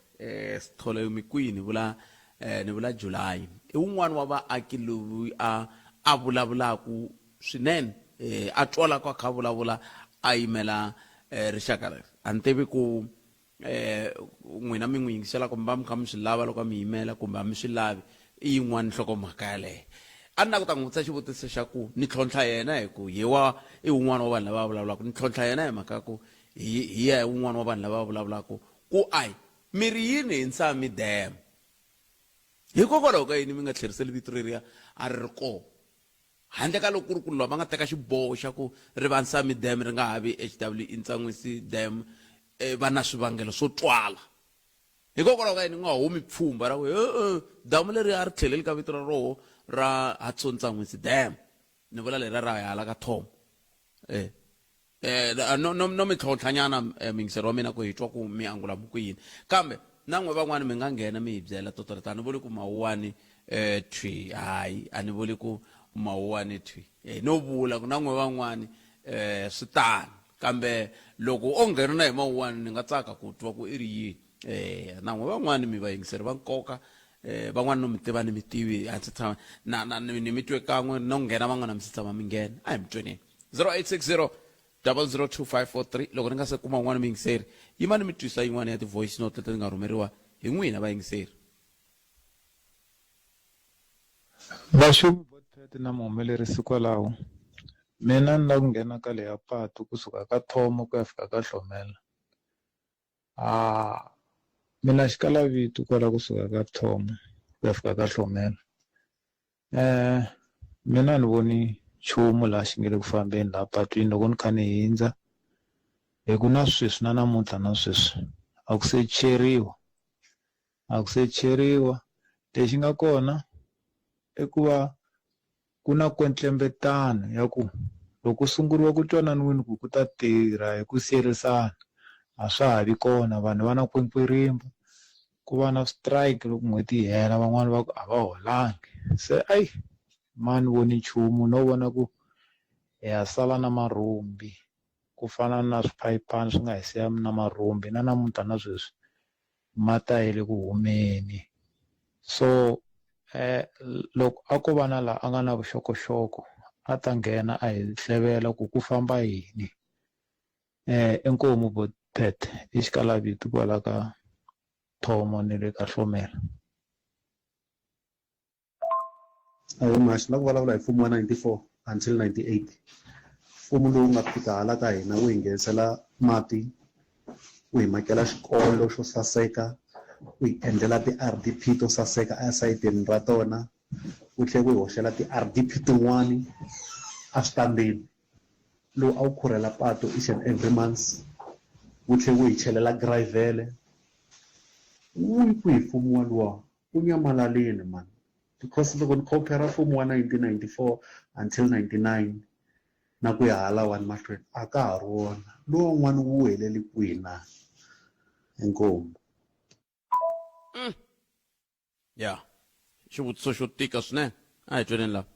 Sithole mi kwihi ni vula ni vula July. I wun'wani wa vaaki loyi a a vulavulaku swinene a twalaka a kha a vulavula a yimela rixaka leri. A ni tivi ku eh n'wina mi n'wi yingisela kumbe va mi kha mi swi lava loko a mi yimela kumbe a mi swi lavi i yin'wana nhlokomhaka yaleyo a ni na ku ta n'wi vutisa xivutiso xa ku ni tlhontlha yena hi ku ye wa i wun'wana wa vanhu lava vulavulaka ni tlhontlha yena hi mhaka ya ku hi hi yena wun'wana wa vanhu lava vulavulaka ku ayi mi ri yini hi Nsami Dam hikokwalaho ka yini mi nga tlheriseli vito reriya a ri ri kona. Handle ka loko ku ri ku lava va nga teka xiboho xa ku ri va Nsami Dam ri nga ha vi HW Intsan'wisi Dam eh, va na swivangelo swo twala. Hikokwalaho ka yini ku nga humi pfhumba ra ku e damu leri a ri tlheleli ka vito ra roho ra Hudson Ntsan'wisi Dam. Ni vula leriya ra hala ka Tom. Eh eh no no no mi tlhontlhanyana eh, muyingiseri wa mina ku hi twa ku mi angula ku yini. Kambe na n'we van'wani mi nga nghena mi hi byela totoleto a ni vuli ku mawuwani eh thwi hayi a ni vuli ku mawuwani thwi eh no vula ku na n'we van'wani eh swi tano kambe loko o nghena na hi mawuwani ni nga tsaka ku twa ku i ri yini eh na n'we van'wani mi vayingiseri va nkoka eh van'wani no mi tiva ni mi tivi a ndzi tshama na na ni mi twe kan'we no nghena van'wana mi si tshama mi nghena a hi mi tweneni 0860 002543 loko ni nga se kuma un'wana muyingiseri yimani mi twisa yin'wana ya ti-voice note leti nga rhumeriwa hi n'wina vayingiseri.
Vaxumi Botpet na muhumelerisi kwalaho, mina ni lava ku nghena ka leya patu kusuka ka Thomo ku ya fika ka Hlomela. Ha mina xikalavito kwala kusuka ka Thomo ku ya fika ka Hlomela. Mina a ni voni nchumu laha xi nge le ku fambeni laha patwini loko ni kha ni hundza hi ku na sweswi na namuntlha na sweswi a ku se cheriwa a ku se cheriwa lexi nga kona i ku va ku na kwetlembetano ya ku loko ku sunguriwa ku twananiwini ku ku ta tirha hi ku siyerisana a swa ha vi kona vanhu va na kwinkwirimba. Ku va na strike loko n'hweti yi hela van'wani va ku a va holangi se ayi ma ni voni nchumu no vona ku hi ya sala na marhumbi ku fana na swiphayiphani swi nga hi siya na marhumbi na namuntlha na sweswi ma ta ya le ku humeni so loko a ko va na laha a nga na vuxokoxoko a ta nghena a hi hlevela ku ku famba yini inkomu Botpet i xikalavito kwala ka Thomo ni le ka Hlomela.
Ahee Mhaxi, ni la ku vulavula hi mfumo wa 94 until 98. Mfumo lowu nga fika hala ka hina wu hi nghenisela mati, wu hi makela xikolo xo saseka, wu hi endlela ti-R_D_P to saseka esayitini ra tona, wu tlhela wu hi hoxela ti-R_D_P tin'wani eswitandini. Lowu a wu khurhela patu each and every months, wu tlhela wu hi chelela girayivhele. Wu yi kwihi mfumo walowa? Wu nyamalalini mhani because loko ni compare mfumo wa 1994 until 99 na ku ya halawani mahlweni a ka ha ri wona. Luwa wun'wani wu helele kwihi na? Inkomu.
Ya xivutiso xo tika swinene a hi tweneni lava.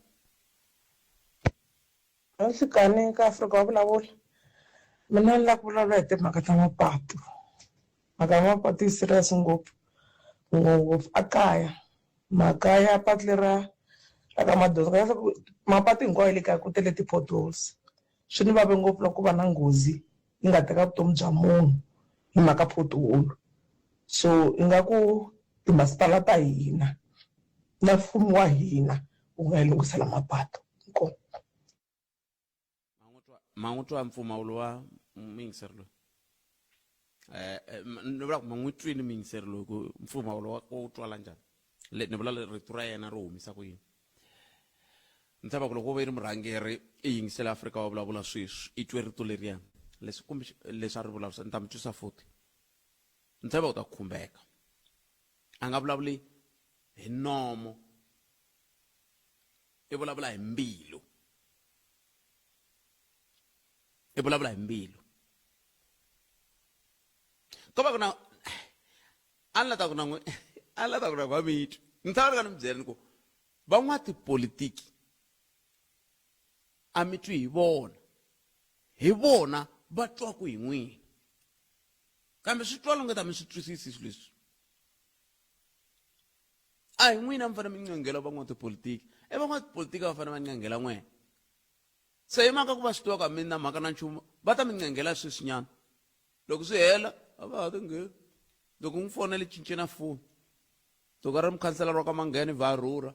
Nhlikani ka Afrika wa vulavula mina ni lava ku vulavula hi timhaka ta mapatu mhaka ya mapatu yi serious ngopfu ngopfu a kaya mhaka ya patu lera ra ka Madoda kahle ku mapatu hinkwayo le kaya ku tele ti-potholes swi ni vave ngopfu loko ku va na nghozi yi nga teka vutomi bya munhu hi mhaka pothole so ingaku timasipala ta hina na mfumo wa hina wu nga yi lunghisela mapatu inkomu.
Ma n'wi twa mpfumawulo wa muyingiseri loyi eh, eh ni vula ku ma n'wi twini muyingiseri loyi ku mpfumawulo wa wu twala njhani le ni vula rito ra yena ri humisa ku yini ni tshemba ku loko wo va yi ri murhangeri i yingisela Afrika wa vulavula sweswi i twe rito leriya leswi kumbe leswi a ri vulavurisa ni ta mi twisa futhi ni tshemba u ta khumbeka a nga vulavuli hi nomo i vulavula hi mbilu i vulavula hi mbilu ko va ku na a ni la ta ku na n'we a ni la ta ku na n'we mi twi ni tshama ni ka ni mi byela ni ku van'watipolitiki a mi twi hi vona hi vona va twaku hi n'wina kambe swi twala ungeta mi swi twisisi swilo leswi a hi n'wina mi fanele mi ncenghela van'watipolitiki i van'watipolitiki va fanele va ncenghela n'wena se hi mhaka ku va swi tiva ku a mi na mhaka na nchumu va ta mi ncenghela sweswinyana loko swi hela a va ha tingheni loko n'wi fonele cince na foni loko a ri mukhanselara wa ka mangheni va rhurha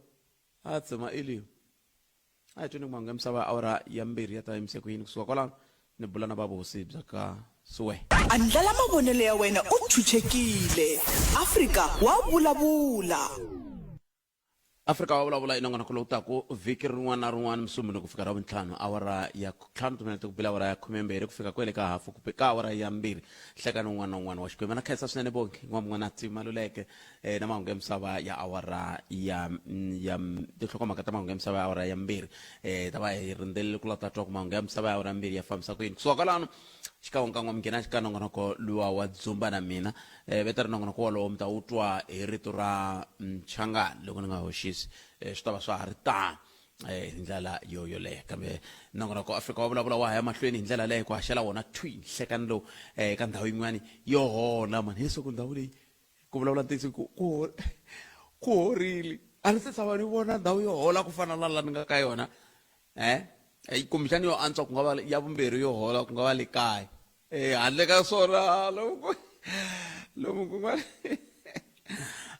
a tsema eliwa a hi tweni ku manghena misava ya awara ya mbirhi ya ta yimise ku yini kusuka kwalano ni bula na va vuhosi bya ka suwe
Andlala mavonelo ya wena u chuchekile. Afrika wa vulavula.
Afrika wa vulavula i nongonoko lowu taku vhiki rin'wana na rin'wana musumbunuko ku fika ravuntlhanu awara ya ntlhanu timinete ku bile awara ya khumembirhi ku fika kwele ka hafu ku ka awara ya mbirhi nhlekani wun'wana na wun'wana wa xikwembu na khensa swinene bongi n'wamn'wanatsi maluleke eh, na mahungu ya misava ya awara ya ya tinhlokomhaka ta mahungu ya misava ya awara ya mbirhi eh, ta va hi rindzelele ku la ta twa ku mahungu ya misava ya awara ya mbirhi ya fambisa ku yini kusuka kwalano xikan'wekan'we mi nghena xika nongonoko luwa wa dzumba na mina eh, veta ri nongonoko wolowo mi ta wu twa hi rito ra mchangani loko ni nga hoxisi eh, swi ta va swa ha ri tano eh, hi ndlela yo yoleyo kambe nongonoko afrika wa vulavula wa ha ya mahlweni hi ndlela leyo ku haxela wona thwi nhlekani lowu eh, eka ndhawu yin'wani yo hola mani hileswaku ndhawu leyi ku vulavula ntiyiso ku ku ku horile a ni se tshama ni vona ndhawu yo hola ku fana na la ni nga ka yona eh kumbexani yo antswa ku nga va ya vumbirhi yo hola ku nga va le kaya eh handle ka swona lomu ku lomu kun'wana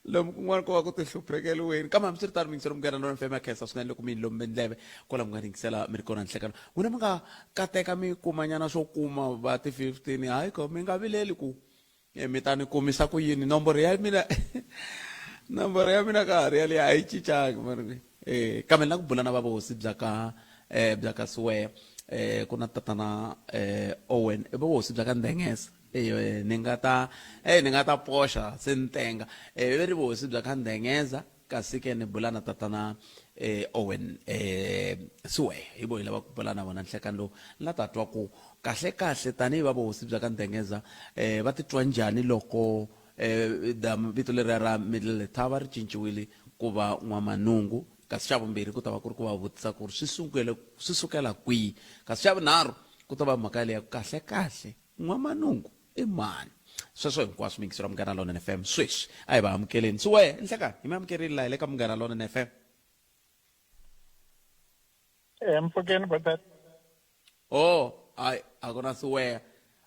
lomu kun'wana ko va ku tihluphekeliweni kambe hambiswiritano miyingiselo munghana lona fm ya khensa swinene loko mi yi lombe ndleve kwala mi nga yingisela mi ri kona nhlekano n'wina mi nga kateka mi kumanyana swo kuma va ti-15 hayi ko mi nga vileli ku Eh, mi ta ni kumisa ku yini nomboro ya mina nomboro ya mina ka ha ri yaleyo a yi cincangi mani eh kambe ni la ku bula na va vuhosi bya ka eh bya ka Siweya eh ku na tatana eh Owen i vuhosi bya ka Ndengesa eh ni nga ta eh ni nga ta poxa se ni tenga eh ve ri vuhosi bya ka Ndengeza kasi ke ni bula na tatana eh, Owen eh, Siweya hi vo hi lava ku bula na vona nhlekani lowu ni la ta twa ku kahle kahle tanihi va vuhosi bya ka Ndengeza eh, va titwa njhani loko eh, damu vito leriya ra Middle Letaba ri cinciwile ku va N'wamanungu kasi xa vumbirhi ku ta va ku ri ku va vutisa ku ri swi sungule swi sukela kwihi kasi xa vunharhu ku ta va mhaka leya ku kahle kahle N'wamanungu i mani sweswo hinkwaswo miyingiselo munghana lonene fm sweswi a hi va amukeleni siwe nhlekani hi mi amukerile laha hi le ka munghana lonene fm
mpfukeni botata
oh hayi a ku na siweya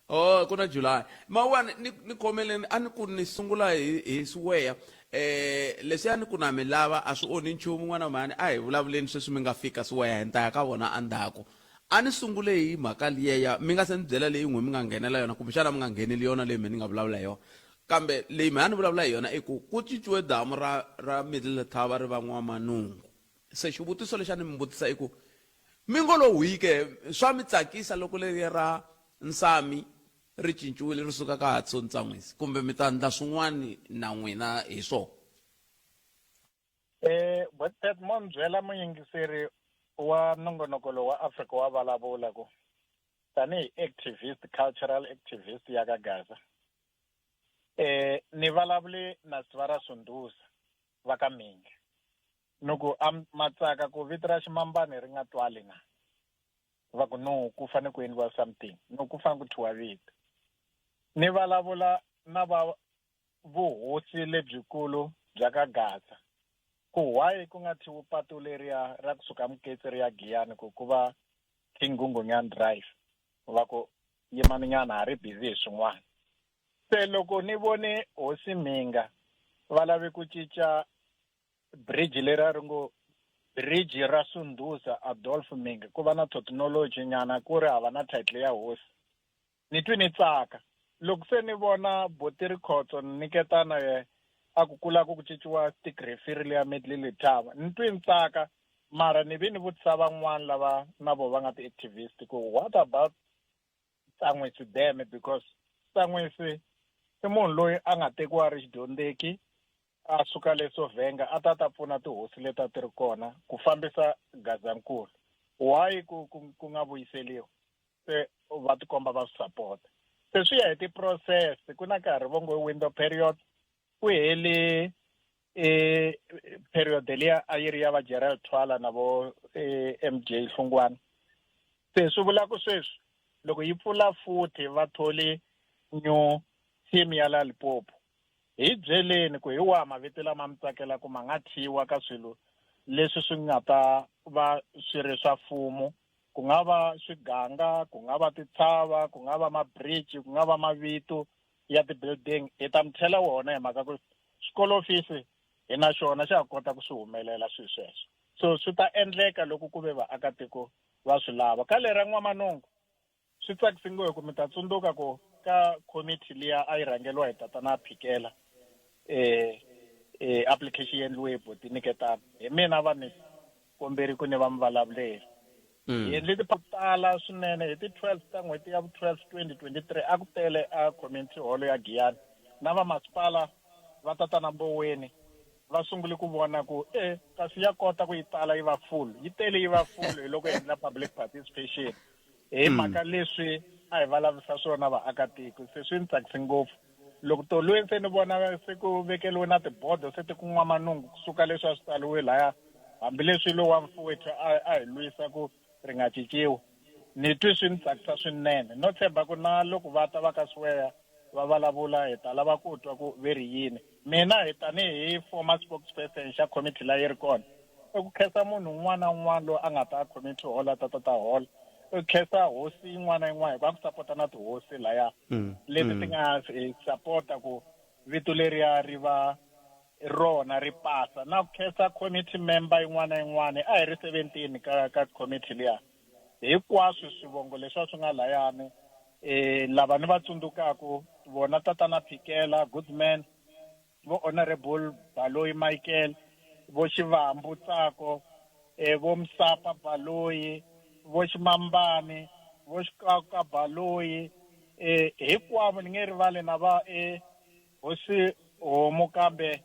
oh ku na july mawani ni ni khomeleni a ni ku ni sungula hi hi siweya eh leswiya ni ku na mi lava a swi onhi nchumu n'wana mhani a hi vulavuleni sweswi mi nga fika siweya hi ni ta ya ka vona endzhaku A ni sungule hi mhaka liyeya mi nga se ni byela leyi n'we mi nga nghenela yona kumbexana mi nga ngheneli yona leyi me ni nga vulavula hi yona kambe leyi me a ni vulavula hi yona i ku ku cinciwe damu ra ra Middle Letaba ri va N'wamanungu se xivutiso lexi a ni mi vutisa i ku mi ngo lo hwike swa mi tsakisa loko leriya ra Nsami ri cinciwile ri suka ka Hudson Ntsan'wisi kumbe mi ta ndla swin'wani na n'wina hi swona
Eh, Botpet mo ni byela muyingiseri wa nongonoko lowu wa Afrika wa vulavula ku tanihi activist cultural activist ya ka Gaza eh ni vulavule na Sivara Sunduza va ka Minga ni ku a matsaka ku vito ra Ximambane ri nga twali na va ku no ku fanele ku endliwa something no ku fanele ku thyiwa vito ni vulavula na va vuhosi lebyikulu bya ka Gaza ku why ku nga thyiwi patu leriya ra kusuka Muketse ri ya Giyani ku ku va King Nghunghunyani Drive va ku yimani nyana ha ri busy hi swin'wana se loko ni vone hosi Mhinga va lave ku cinca bridge leri a ri ngo bridge ra Sunduza Adolf Mhinga ku va na thekinoloji nyana ku ri hava na title ya hosi Ni twi ni tsaka loko se ni vona Buti Rikhotso ni nyiketana ye a ku kula ku ku cinciwa stick referee leya Medley Letaba. Ni twi ni tsaka mara ni vi ni vutisa van'wana lava na vo va nga ti-activist ku what about Tsan'wisi Dam because Tsan'wisi i munhu loyi a nga tekiwa a ri xidyondzeki a suka le Sovenga a ta ta pfuna tihosi leti a ti ri kona ku fambisa Gazankulu. Why ku ku ku nga vuyiseliwa? Se va tikomba va swi sapota se swi ya hi ti-process ku na nkarhi vo ngo window period ku heli e period liya a yi ri ya va Gerald Twala na vo e, MJ Hlungwana se swi vula ku sweswi loko yi pfula futhi va tholi new team ya la Limpopo hi byeleni ku hi waha mavito lama mi tsakelaka ma nga thyiwa ka swilo leswi swi nga ta va swi ri swa mfumo ku nga va swiganga ku nga va titshava ku nga va ma-bridge ku nga va mavito ya ti-building hi ta mi thela wona hi mhaka ku xikolo office hi na xona xa ha kota ku swi humelela swilo sweswo so swi ta endleka loko ku ve vaakatiko va swi lava ka lera n'wamanungu swi tsakisi ngo hi ku mi ta tsundzuka ku ka committee liya a yi rhangeriwa hi tatana Phikela eh Eh application yi endliwe hi buti Niketana. Hi mina va ni komberi ku ni va muvulavuleri. Hi endle ti tala swinene hi ti 12 ta n'hweti ya vu 12 2023 a ku tele a community hall ya Giyani na va masipala va tatana Mboweni va sungule ku vona ku e kasi ya kota ku yi tala yi va full yi tele yi va full hi loko hi endla public participation hi mhaka leswi a hi valavisa swona vaakatiko se swi ni tsakise ngopfu loko tolweni se ni vona se ku vekeliwe na tibodo se ti ku n'wamanungu kusuka leswi a swi tsaliwe laya hambileswi lowu wa mfowethu a a hi lwisa ku ri nga cinciwi ni twi swi ni tsakisa swinene no tshemba ku na loko va ta va ka sweya va vulavula hi ta lava ku twa ku ve ri yini mina hi tanihi former spokesperson xa committee la yi ri kona i ku khensa munhu un'wana na un'wana loyi a nga ta community hall a ta ta ta hall i ku khensa hosi yin'wana na yin'wana hikuva ku sapota na tihosi laya leti ti nga hi sapota ku vito leriya ri va rona ri pasa na ku khensa committee member yin'wana na yin'wana a hi ri 17 ka ka committee liya hinkwaswo swivongo leswi a swi nga layani eh lava ni va tsundzukaku vona tatana Phikela Goodman vo Honorable Baloyi Michael vo Xivambu Tsako eh vo Msapa Baloyi vo Ximambani vo Xikaka Baloyi eh hinkwavo ni nge rivali na va eh hosi homu kambe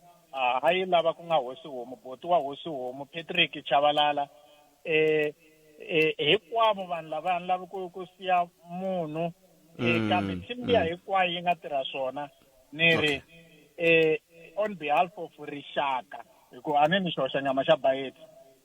hayi lava ku nga hosi homu boti wa hosi homu Patrick Chabalala eh eh hinkwavo vanhu lava a ni lavi ku ku siya munhu eh kambe team liya hinkwayo yi nga tirha swona ni ri eh on behalf of rixaka hikuva a ni ni xoxa nyama xa bayeti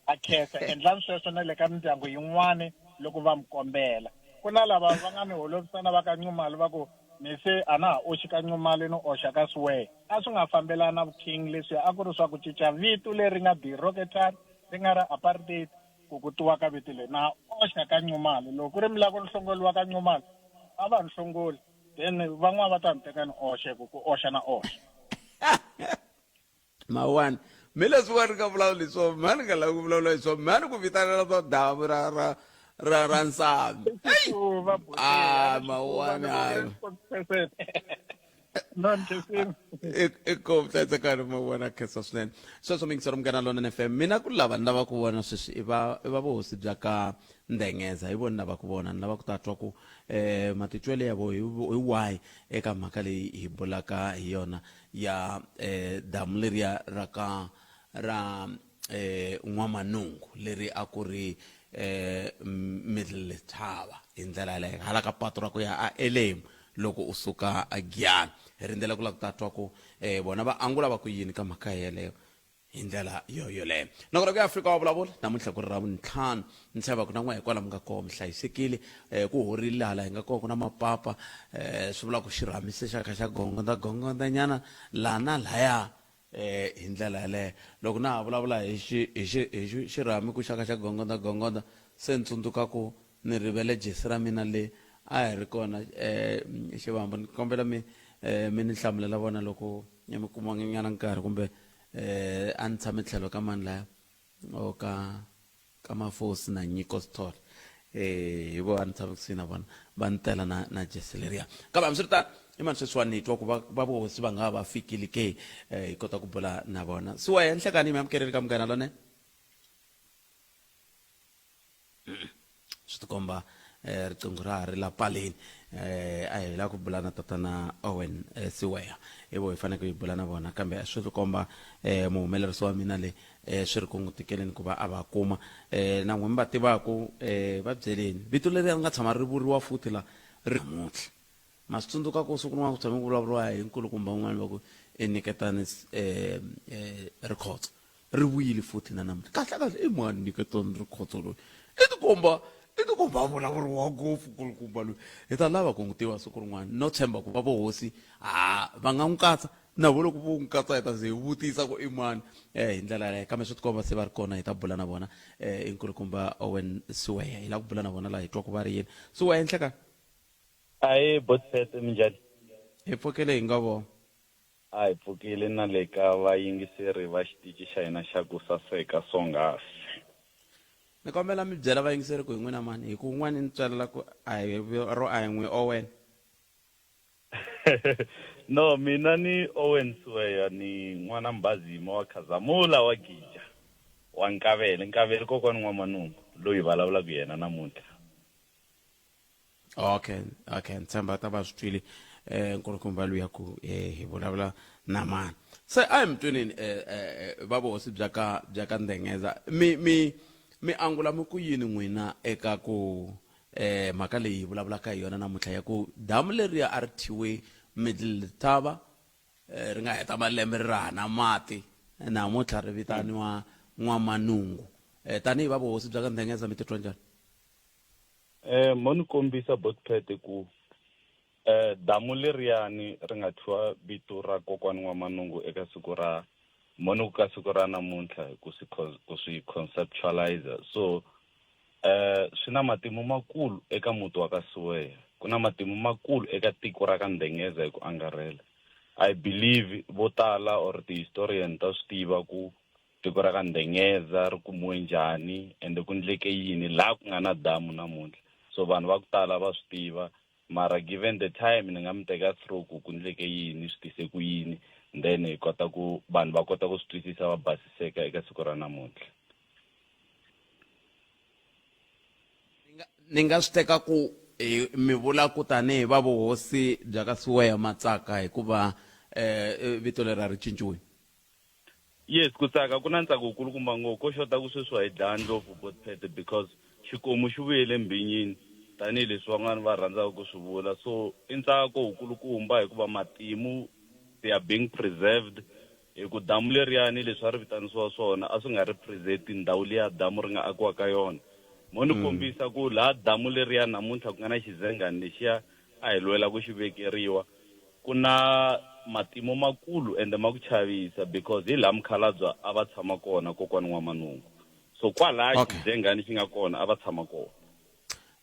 a khensa endlani sweswo na le ka mindyangu yin'wani loko va mi kombela ku na lava va nga mi holovisana va ka Nxumalo va ku ni se a na ha oxi ka Nxumalo ni oxa ka Swear a swi nga fambelani na vuking leswiya a ku ri swa ku cinca vito leri nga derogatory ri nga ra apartheid ku ku tiwa ka vito leri na oxa ka Nxumalo loko ku ri mi lava ku ni hlongoliwa ka Nxumalo a va ni hlongoli then van'wana va ta ni teka ni oxa ku ku oxa na oxa
mawani mi leswi wa ri nga vulavuli swo mhani nga lavi ku vulavula hi swo mhani ku vitanela swa damu ra ra ra ra nsambi ah mawani hayi i ko hlayisekani mawani a khensa swinene sweswo mingiselo munghana lonene fm mina ku lava ni lava ku vona sweswi i va i va vuhosi bya ka ndengeza hi vona lava ku vona ni lava ku ta twa ku um matitwele ya vo hi wahi eka mhaka leyi hi bulaka hi yona ya eh, damu leriya ra ka ra eh, n'wamanungu leri a ku ri eh, Middle Letaba hi ndlela yaleyo hala ka patu ra ku ya a Elemu loko u suka a Giyani hi rindzela ku lava ku ta twa ku eh, vona va angula va ku yini ka mhaka yeleyo hi ndlela yo yoleyo nakona ku ya afrika wa vulavula namuntlha ku ri ra vuntlhanu ni tshemba ku na n'we hikwalaho mi nga koho mi hlayisekile um ku horile hala hi nga koho ku na mapapa um swi vula ku xirhami se xa kha xa gongondza gongondza nyana laha na laya um hi ndlela yaleyo loko na ha vulavula hi xi hi xi hi xi xirhami ku xa kha xa gongondza gongondza se ni tsundzuka ku ni rivele jesi ra mina le a hi ri kona um xivambo ni kombela mi um mi ni hlamulela vona loko mi kuma nyana nkarhi kumbe eh a ni tshame tlhelo ka mani laya o ka ka mafosi na nyiko sithole eh hi vo a ni tshame kusuhi na vona va ni tela na na jesi leriya kambe hambiswiritano i mani sweswiwani ni twa ku va va vohosi va nga va va fikile ke eh, hi kota ku bula na vona siwa ya nhlekani mi amukeleli ka munghana lonene swi tikomba eh, riqingho ra ha ri la paleni eh, a hi lava ku bula na tatana owen eh, siweya hi vo hi faneleke hi bula na vona kambe swi tikomba eh, muhumelerisi wa mina le eh, swi ri ku n'wi tikeleni ku va a va kuma eh, na n'we mi va tivaku eh, va byeleni vito leri ri nga tshama ri vuriwa futhi la ri namuntlha ma swi tsundzuka ku siku rin'wana ku tshame ku vulavuriwa hi nkulukumba un'wana va ku i nyiketani eh, eh, rikhotso ri vuyile futhi na namuntlha kahle kahle i mani nyiketani rikhotso loyi i tikomba i tikomba a vulavuriwa ngopfu nkulukumba loyi hi ta lava ku n'wi tiva siku rin'wana no tshemba ku va vohosi ha va nga n'wi katsa na vo loko vo n'wi katsa hi ta ze hi vutisa ku i mani um hi ndlela yaleyo kambe swi tikomba se va ri kona hi ta bula na vona um i nkulukumba owen siweya hi lava ku bula na vona laha hi twa ku va ri yini siweya nhlekani
Ahee Botpet minjhani?
Hi pfukile hi nga vona.
A hi pfukile na le ka vayingiseri va xitici xa hina xa ku saseka swonghasi.
Ni kombela mi byela vayingiseri ku hi n'wina mani hi ku un'wana ni tswalela ku a hi ro a hi n'wi Owen.
No, mina ni Owen Siweya ni n'wana Mbazima wa Khazamula wa Gija wa Nkavele, Nkavele kokwani N'wamanungu loyi hi vulavulaka yena namuntlha.
Okay, okay, ni tshemba ta va swi twile eh nkulukumba luya ku eh hi vulavula na mani. Se a hi mi tweneni eh, eh va vuhosi bya ka bya ka Ndengeza mi mi mi angula mi ku yini n'wina eka ku eh mhaka leyi hi vulavulaka hi yona namuntlha ya ku damu leriya a ri thyiwe Middle Letaba eh, ri nga heta malembe ri ra ha na mati namuntlha ri vitaniwa N'wamanungu eh, tanihi va vuhosi bya ka Ndengeza mi titwa njhani?
Eh, mo ni kombisa Botpet ku eh, damu leriyani ri nga thyiwa vito ra kokwani N'wamanungu eka siku ra mo ni ku ka siku ra namuntlha ku swi ku swi conceptualizer so eh swi na matimu makulu eka muti wa ka Siweya ku na matimu makulu eka tiko ra ka Ndengeza hi ku angarhela I believe vo tala or ti-historian ta swi tiva ku tiko ra ka Ndengeza ri kumiwe njhani ende ku ndleke yini laha ku nga na damu namuntlha so vanhu va ku tala va swi tiva mara given the time ni nga mi teka through ku ku ndleke yini swi tise ku yini then hi kota ku vanhu va kota ku swi twisisa va basiseka eka siku ra namuntlha.
Ni nga swi teka ku hi mi vula ku tanihi va vuhosi bya ka Siweya Matsaka hikuva eh, vito leri a ri cinciwile.
Yes, ku tsaka ku na ntsako wukulukumba ngopfu ko xota ku sweswi wa hi dlaya ndlopfu Botpete because xikomu xi vuyele mbhinyini tanihileswi van'wana va rhandzaka ku swi vula so i ntsako wukulukumba hikuva matimu they are being preserved hi ku damu leriyani leswi a ri vitanisiwa swona a swi nga represent ndhawu liya damu ri nga akiwa ka yona mo ni kombisa ku laha damu leriya namuntlha ku nga na xizengani lexiya a hi lwela ku xi vekeriwa ku na matimu makulu ende ma ku chavisa because hi laha mukhalabya a va tshama kona kokwani N'wamanungu so kwalaya
Okay.
xizengani xi nga kona a va tshama kona.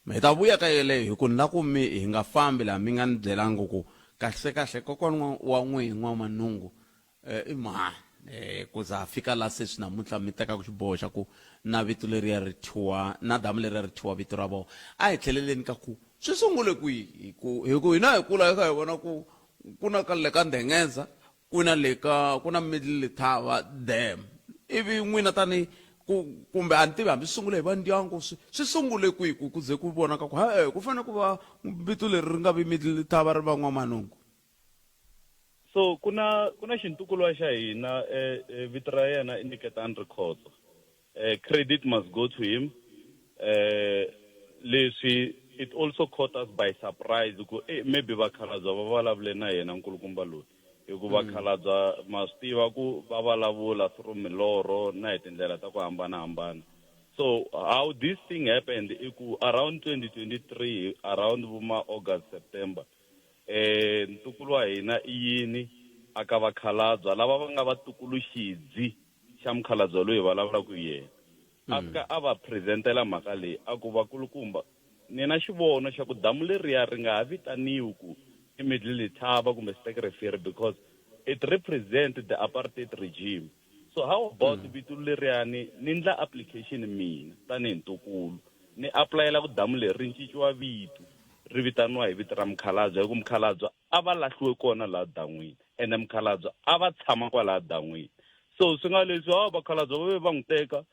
Mi ta vuya ka yeleyo hi ku ni la ku mi hi nga fambi laha mi nga ni byelangi ku kahlekahle kokwani wa n'wihi N'wamanungu eh, i mani eh, ku za fika la se swi namuntlha mi tekaka xiboho xa ku na vito leriya ri thyiwa na damu leriya ri thyiwa vito ra vona a hi tlheleleni ka ku swi sungule kwihi hi ku hi ku hina hi kula hi kha hi vona ku ku na ka le ka Ndhengeza ku na le ka ku na Middle Letaba Dam ivi n'wina tani ku kumbe a ni tivi hambi swi sungule hi va ndyangu swi swi sungule kwihi ku ku ze ku vonaka ku he ku fanele ku va vito leri ri nga vi Middle Letaba ri va N'wamanungu.
So ku na ku na xintukulwa xa hina eh, eh, vito ra yena i Niketani Rikhotso. Eh, credit must go to him. Eh, leswi it also caught us by surprise ku eh, maybe vakhalabya va vulavule na yena nkulukumba loyi hikuva vakhalabya ma swi tiva ku va vulavula through milorho na hi tindlela ta ku hambanahambana. So how this thing happened i ku around 2023 around vuma August September Eh, ntukulu wa hina i yini a ka vakhalabya lava va nga vatukuluxidzi xa mukhalabya loyi hi vulavulaka hi yena a fika a va presentela mhaka leyi a ku vakulukumba ni na xivono xa ku damu leriya ri nga ha vitaniwi ku i Middle Letaba kumbe Sterk Rivier because it represent the apartheid regime so how about vito leriyani ni ndla application mina tanihi ntukulu ni apulayela ku damu leri ri cinciwa vito ri vitaniwa hi vito ra mukhalabye hi ku mukhalabye a va lahliwe kona laha dan'wini ene mukhalabye a va tshama kwalaha dan'wini so swi nga leswi a vakhalabye va ve va n'wi teka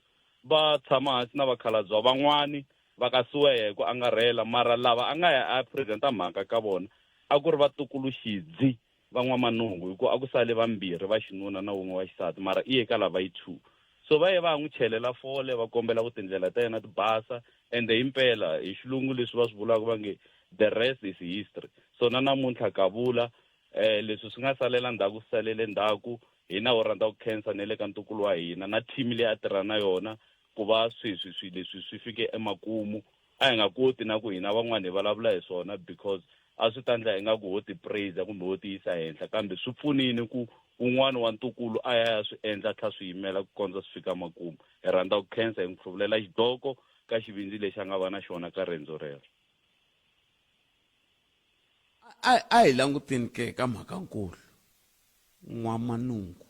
va tshama hansi na vakhalabye van'wani va ka Siweya hi ku angarhela mara lava a nga ya a presenta mhaka ka vona a ku ri vatukuluxidzi va N'wamanungu hi ku a ku sale vambirhi va xinuna na wun'we wa xisati mara i ye ka lava yi two so va ye va ya n'wi chelela fole va kombela ku tindlela ta yena ti basa ende himpela hi xilungu leswi va swi vulaka va nge the rest is history so na namuntlha ka vula eh leswi swi nga salela ndzhaku swi salele ndzhaku hina ho rhandza ku khensa ne le ka ntukulu wa hina na team leyi a tirha na yona ku va sweswi swilo leswi swi fike emakumu A hi nga koti na ku hina van'wana hi vulavula hi swona because a swi ta ndla ingaku ho ti praise kumbe ho ti yisa henhla kambe swi pfunile ku un'wana wa ntukulu a ya ya swi endla a tlha swi yimela ku kondza swi fika makumu. Hi rhandza ku khensa hi n'wi hluvulela xidloko ka xivindzi lexi a nga va na xona ka rendzo rero.
A a hi languteni ke ka mhakankulu. N'wamanungu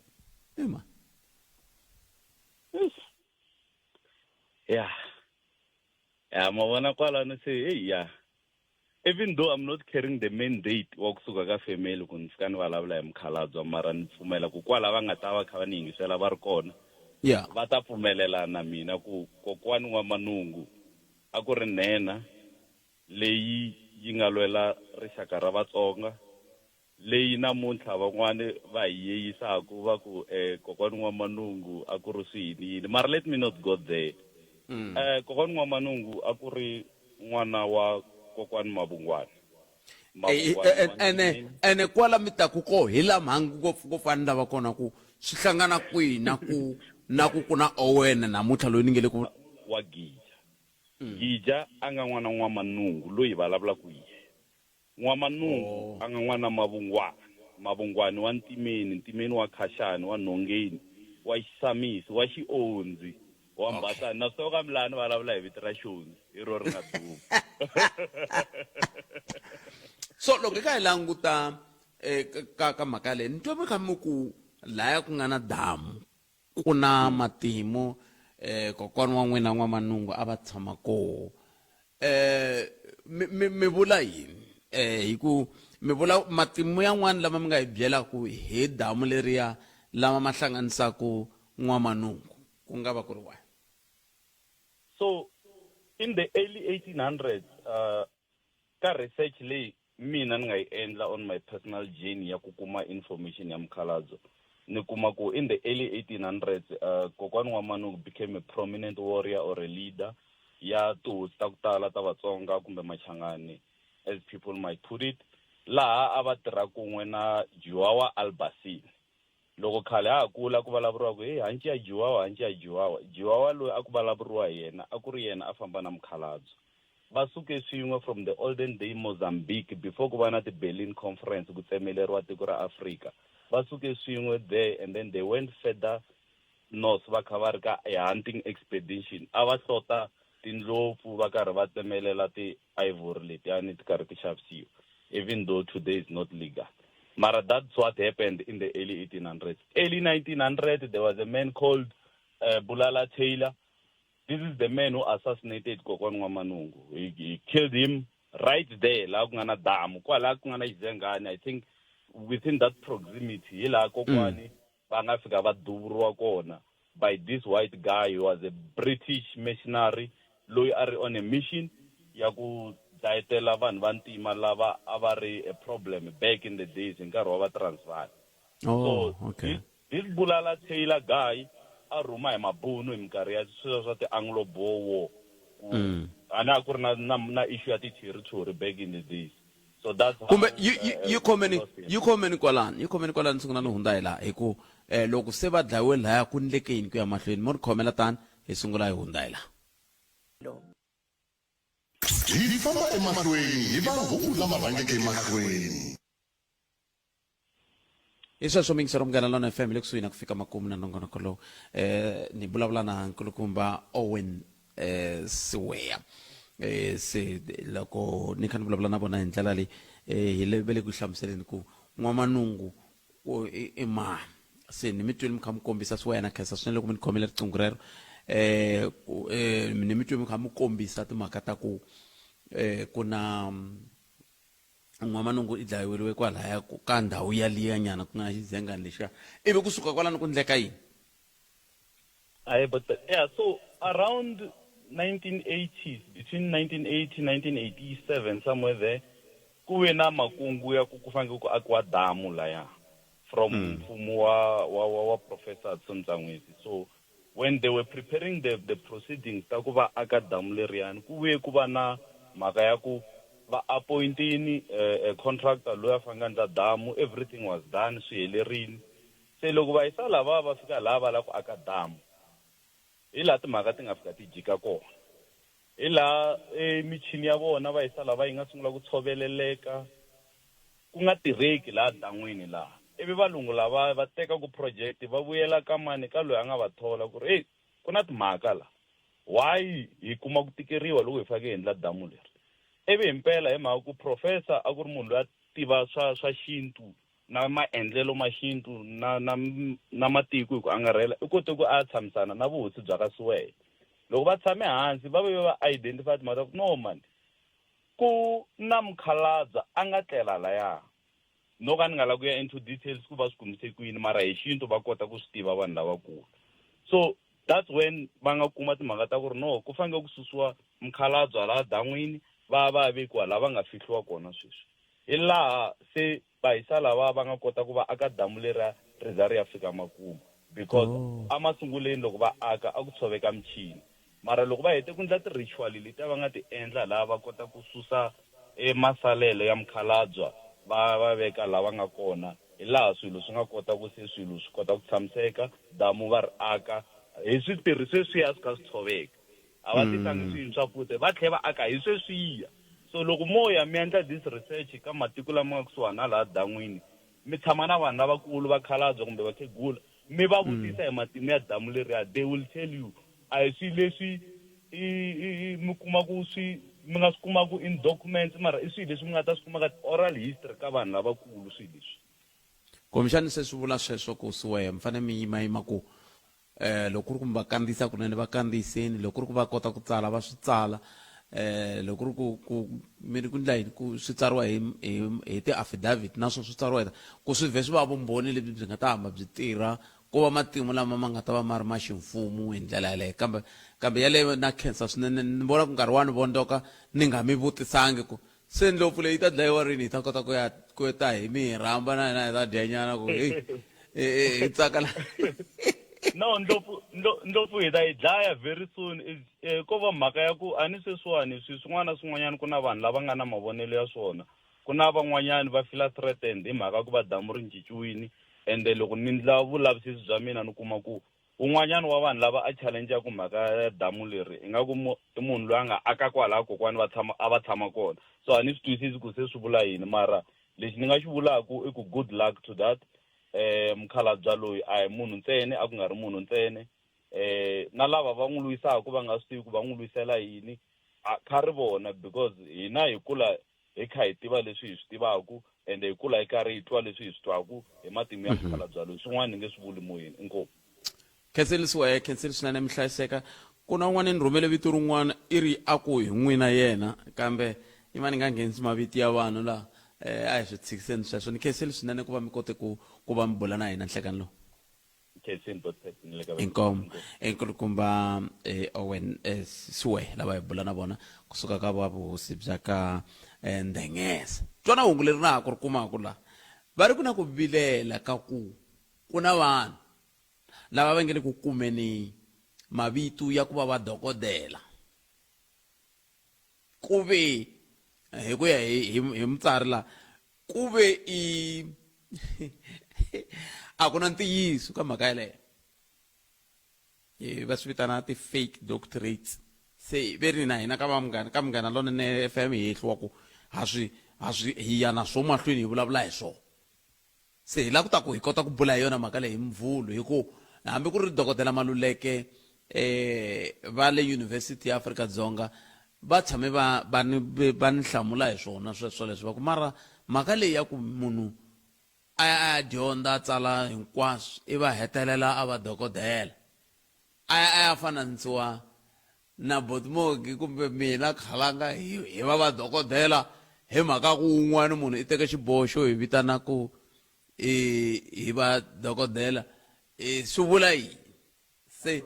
i mani?
Ya. Ya ma vona kwalano se heyi ya. Even though I'm not carrying the mandate wa kusuka ka family ku ni fika ni vulavula hi mukhalabye mara ni pfumela ku kwala va nga ta va kha va ni yingisela va ri kona va ta pfumelelana na mina ku kokwani wa Manungu a ku ri nhenha leyi yi nga lwela rixaka ra Vatsonga leyi namuntlha van'wani va hi yeyisaku va ku eh, kokwani N'wamanungu a ku ri swi yini yini mara let me not go there. Eh, kokwani N'wamanungu a ku ri n'wana wa kokwani Mavungwana. Mavungwana wa
Ene
Ntimeni.
ene kwala mi taku ko hi la mhangu ngopfu ngopfu a ni lava kona ku swi hlangana kwihi na ku na ku ku na Owen namuntlha loyi ni nge le ku
wa Gija. Gija a nga n'wana N'wamanungu loyi hi vulavulaka hi yena. N'wamanungu a nga n'wana Mavungwana, Mavungwani wa Ntimeni, Ntimeni wa Khaxani, wa Nhongeni, wa Xisamisi, wa Xiondzi, wa Mbasani. Na swi tiva ka mi laha ni vulavula hi vito ra Xondzi, hi ro ri nga duma.
So loko hi kha hi languta eh, ka ka mhaka leyi ni twa mi kha mi ku laya ku nga na damu ku na matimu eh kokwana wa n'wina n'wamanungu a va tshama koho eh mi mi mi vula yini eh hi ku mi vula matimu yan'wana lama mi nga hi byelaka hi damu leriya lama ma hlanganisaka n'wamanungu ku nga va ku ri wahi?
So in the early 1800s ka research leyi mina ni nga yi endla on my personal journey ya ku kuma information ya mukhalabye, ni kuma ku in the early 1800s kokwani wa Manuku became a prominent warrior or a leader ya tihosi ta ku tala ta Vatsonga kumbe Machangani as people might put it, laha a va tirha kun'we na Joao Albasini. Loko khale ha ha kula ku vulavuriwa ku heyi hanci ya Jiwawa, hanci ya Jiwawa. Jiwawa loyi a ku vulavuriwa hi yena a ku ri yena a famba na mukhalabye. Va suke swin'we from the olden day Mozambique before ku va na ti-Berlin Conference ku tsemeleriwa tiko ra Afrika. Va suke swin'we there and then they went further north va kha va ri ka a hunting expedition. A va hlota tindlopfu va karhi va tsemelela ti ivory letiyani ti karhi ti xavisiwa even though today is not legal mara that's what happened in the early 1800s. Early 1900 there was a man called Bulala Taylor. This is the man who assassinated Kokwani N'wamanungu. He killed him right there laha ku nga na damu kwalaha ku nga na xizengani. I think within that proximity hi laha kokwani va nga fika va duvuriwa kona by this white guy. He was a British missionary loyi a ri on a mission ya ku dlayetela vanhu va ntima lava a va ri a problem back in the days hi nkarhi wa va Transvaal.
Oh,
So
okay.
this Bulala Taylor guy a rhuma hi mabunu hi minkarhi ya swilo swa ti-Anglo Boer War. Ku a na ku ri na na na issue ya ti-territory back in the days. So that's how,
Kumbe yi yi yi khomeni
lost him.
yi khomeni kwalani yi khomeni kwalani sungula ni hundza hi laha hi ku eh, loko se va dlayiwe laya ku ndleke yini ku ya mahlweni mo ri khomela tani hi sungula hi hundza hi laha.
Hi famba emahlweni hi mahungu lama rhangeke emahlweni.
Hi sweswo miyingiselo Munghana Lona FM le kusuhi na ku fika makumu na nongonoko lowu eh ni vulavula na nkulukumba Owen eh Siweya eh se loko ni kha ni vulavula na vona hi ndlela leyi eh hi le ve le ku hlamuseleni ku n'wamanungu ku i i mani se ni mi twile mi kha mi kombisa Siweya na khensa swinene loko mi ni khomile riqingho rero eh ku eh ni mi twile mi kha mi kombisa timhaka ta ku eh ku na N'wamanungu i dlayiweriwe kwalaya ka ndhawu yaliya nyana ku nga xizengani lexiya ivi kusuka kwalano ku ndleka yini?
Ayi but yeah so around 1980s between 1980 1987 somewhere there ku ve na makungu ya ku ku fanele ku akiwa damu laya from mfumo wa wa wa, wa Professor Hudson Ntsan'wisi. So when they were preparing the the proceedings ta ku va aka damu leriyani ku vuye ku va na mhaka ya ku va appointini a contractor loyi a fanele a endla damu everything was done swi helerile se loko va yisa lava va fika laha va lava ku aka damu hi laha timhaka ti nga fika ti jika kona hi laha e michini ya vona va yisa lava yi nga sungula ku tshoveleleka ku nga tirheki laha dan'wini laha ivi valungu lava va teka ku project va vuyela ka mani ka loyi a nga va thola ku ri hey ku na timhaka la why hi kuma ku tikeriwa loko hi faneke hi endla damu leri ivi himpela hi mhaka ku professor a ku ri munhu loyi a tiva swa swa xintu na maendlelo ma xintu na na na matiko hi ku angarhela i kote ku a tshamisana na vuhosi bya ka Siweya loko va tshame hansi va ve va identify timhaka ta ku no man
Ku na mukhalabye a nga tlela laya. No ka ni nga la ku ya into details ku va swi kumise ku yini mara hi xintu va kota ku swi tiva vanhu lavakulu. So that's when va nga kuma timhaka ta ku ri no ku fanele ku susiwa mukhalabye laha dan'wini va ya va ya vekiwa laha va nga fihliwa kona sweswi. Hi laha se vahisa lava va nga kota ku va aka damu leriya ri za ri ya fika makumu because oh. emasunguleni loko va aka a ku tshoveka michini mara loko va hete ku endla ti-ritual letiya va nga ti endla laha va kota ku susa e masalelo ya mukhalabya va va veka laha va nga kona hi laha swilo swi nga kota ku se swilo swi kota ku tshamiseka damu va ri aka hi switirhi sweswiya swi kha swi tshoveka a va tisangi mm. swintshwa futhi va tlhela va aka hi sweswiya so loko mo ya mi endla this research ka matiko lama nga kusuhani na laha dan'wini mi tshama na vanhu lavakulu vakhalabye kumbe vakhegula mi va vutisa hi matimu ya damu leriya they will tell you a hi swilo leswi mi kuma ku swi mi nga swi kuma ku in documents mara i swilo leswi mi nga ta swi kuma ka oral history ka vanhu lavakulu swilo leswi
kumbexani se swi vula sweswo ku siwehe mi fanele mi yimayima ku eh loko ku ri ku mi va kandziyisa kunene va kandziyiseni loko ku ri ku va kota ku tsala va swi tsala eh loko ku ri ku ku mi ri ku ndla yini ku swi tsariwa hi hi hi ti-affidavit na swo swi tsariwa hi ku swi vhe swi va vumbhoni lebyi byi nga ta hamba byi tirha ku va matimu lama ma nga ta va ma ri ma ximfumo hi ndlela yaleyo kambe kambe yaleyo na khensa swinene ni vona ku nkarhi wa ni vondzoka ni nga mi vutisangi ku se ndlopfu leyi ta dlayiwa rini hi ta kota ku ya ku ta hi mi hi rhamba na hina hi ta dya nyana ku heyi hi tsaka la
no ndlopfu ndlopfu hi ta yi dlaya very soon eh, ko va mhaka ya ku a ni sweswiwani swi swin'wana na swin'wanyana ku na vanhu lava nga na mavonelo ya swona ku na van'wanyani va fila threatened hi mhaka ku va damu ri cinciwini ende loko ni ndla vulavisisi bya mina ni kuma ku Un'wanyana wa vanhu lava a challenge-aku mhaka ya damu leri ingaku i munhu loyi a nga aka kwalaya kokwani va tshama a va tshama kona so a ni swi twisisi ku se swi vula yini mara lexi ni nga xi vulaku i ku good luck to that eh mukhalabya loyi a hi munhu ntsene a ku nga ri munhu ntsene eh na lava va n'wi lwisaku va nga swi tivi ku va n'wi lwisela yini a kha ri vona because hina hi kula hi kha hi tiva leswi hi swi tivaku ende hi kula hi karhi hi twa leswi hi swi twaku hi matimu ya mukhalabya loyi swin'wana ni nge swi vuli moyeni inkomu
Khenseli Siwehe, khenseli swinene mi hlayiseka. Ku na un'wana ni rhumele vito rin'wana i ri a ku hi n'wina yena kambe i va ni nga nghenisi mavito ya vanhu laha eh, a hi swi tshikiseni sweswo ni khenseli swinene ku va mi kote ku ku va mi bula na hina nhlekani lowu
Khenseni Botpet ni le ka
inkomu enkulukumba eh, Owen eh, Siwehe lava hi bula na vona kusuka ka va vuhosi bya ka eh, Ndhengeza twana hungu leri na ha ku ri kumaka laha va ri ku na ku vilela ka ku ku na vanhu lava va nge le ku kumeni mavito ya ku va vadokodela ku ve hi ku ya hi hi hi mutsari la ku ve i a ku na ntiyiso ka mhaka yeleyo va swi vitana ti-fake doctorates se ve ri na hina ka va munghana ka munghana lonene FM hi hehliwa ku ha swi ha swi hi ya na swo mahlweni hi vulavula hi swona Se hi lava ku ta ku hi kota ku bula hi yona mhaka leyi hi Muvhulu hi ku hambi ku ri Dokodela Maluleke va le University ya Afrika-Dzonga va tshame va va ni va ni hlamula hi swona sweswo leswi va ku mara mhaka leyi ya ku munhu a ya a ya dyondza a tsala hinkwaswo i va hetelela a va dokodela a ya a ya fananisiwa na Botmogi kumbe mina Khalanga hi hi va vadokodela hi mhaka ku un'wana munhu i teke xiboho xo hi vitana ku i hi va dokodela i swi vula yini se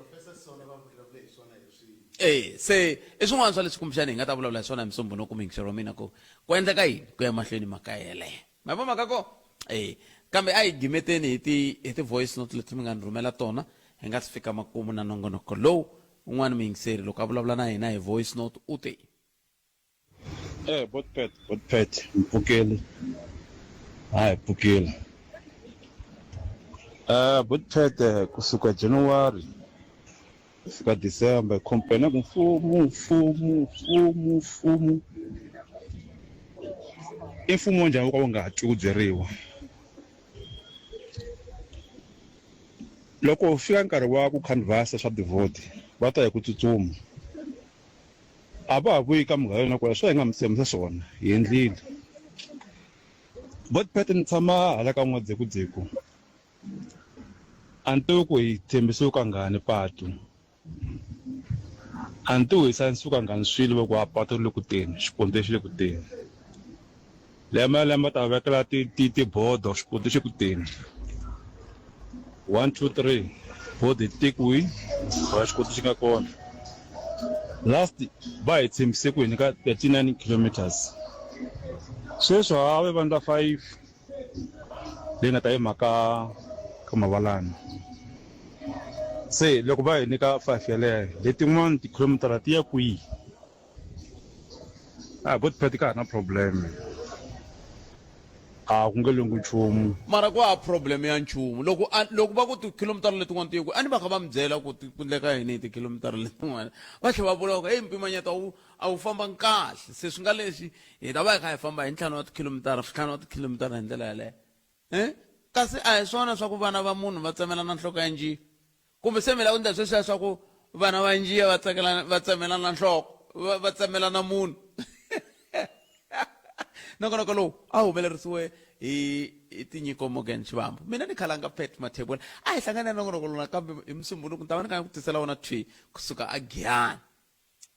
e se i swin'wana swa leswi kumbexana hi nga ta vulavula hi swona hi musumbhunuku muyingiseri wa mina ku ku endleka yini ku ya mahlweni mhaka yeleyo ma vo mhaka ko e kambe a hi gimeteni hi ti hi ti-voice note leti mi nga ni rhumela tona hi nga si fika makumu na nongonoko lowu Un'wana muyingiseri loko a vulavula na hina hi voice note u te.
Eh botpet botpet mpfukeli hayi pfukile eh botpet kusuka January ku fika December hi complain ku mfumo mfumo mfumo mfumo i mfumo wa njhani wo ka wu nga twi ku byeriwa Loko ku fika nkarhi wa ku khanvhasa swa tivhoti, va ta hi ku tsutsuma. A va ha vuyi ka Munghana Lonene ku leswi a hi nga mi tshembisa swona, hi endlile. Botpet ni tshama hala ka N'wa-Dzekudzeku. A ni tivi ku hi tshembisiwe kangani patu. A ni ti wisa ni suka nghani swilo va ku a patu ri le ku teni, xiponte xi le ku teni. Lembe na lembe va ta vekela ti ti tibodo xiponte xi ku teni. 1 2 3 bodo yi tekiwi laha xiponte xi nga kona. Last va hi tshembise ku hi nyika 39 kilometers. Sweswi ha ve va endla 5 leyi nga ta yi mhaka ka Mavalani. Se loko va hi nyika 5 yeleyo letin'wana tikhilomitara ti ya kwihi? A bo Pat ka ha na problem. A ku nge lunghi nchumu.
Mara ku hava problem ya nchumu. Loko a loko va ku tikhilomitara letin'wana ti ye kwihi a ni va kha va mi byela ku ti ku endleka yini hi tikhilomitara letin'wana. Va tlhela va vula ku heyi mpimanyeto a wu a wu fambangi kahle se swi nga leswi hi ta va hi kha hi famba hi ntlhanu wa tikhilomitara ntlhanu wa tikhilomitara hi ndlela yaleyo um kasi a hi swona swa ku vana va munhu va tsemelana nhloko ya njiya kumbe se mi lava ku endla sweswiya swa ku vana va njiya va tsakelana va tsemelana nhloko va va tsemelana munhu nongonoko lowu a humelerisiwe hi hi tinyiko Morgan Xivambu mina ni khalanga Pat Mathebula a hi hlangane na nongonoko lowu nakambe hi Musumbhunuku ni ta va ni kha ni ku tisela wona thwi kusuka a Giyani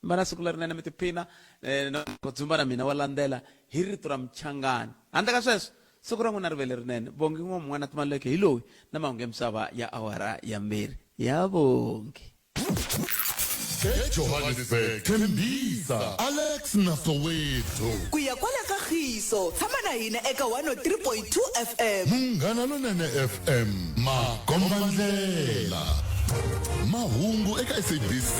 mi va na siku lerinene mi tiphina eh, na ku dzumba na mina wa landzela hi rito ra muchangani handle ka sweswo siku ra n'wina ri ve lerinene bongi n'wa mun'wana timaleke hi loyi na mahungu ya misava ya awara ya mbirhi ya bongi
eJohannesburg, Tembisa, Alex na Soweto.
Ku ya kwala ka Khiso, tshama na hina eka 103.2 FM.
Munghana Lonene FM, makombandlela. Mahungu eka SABC.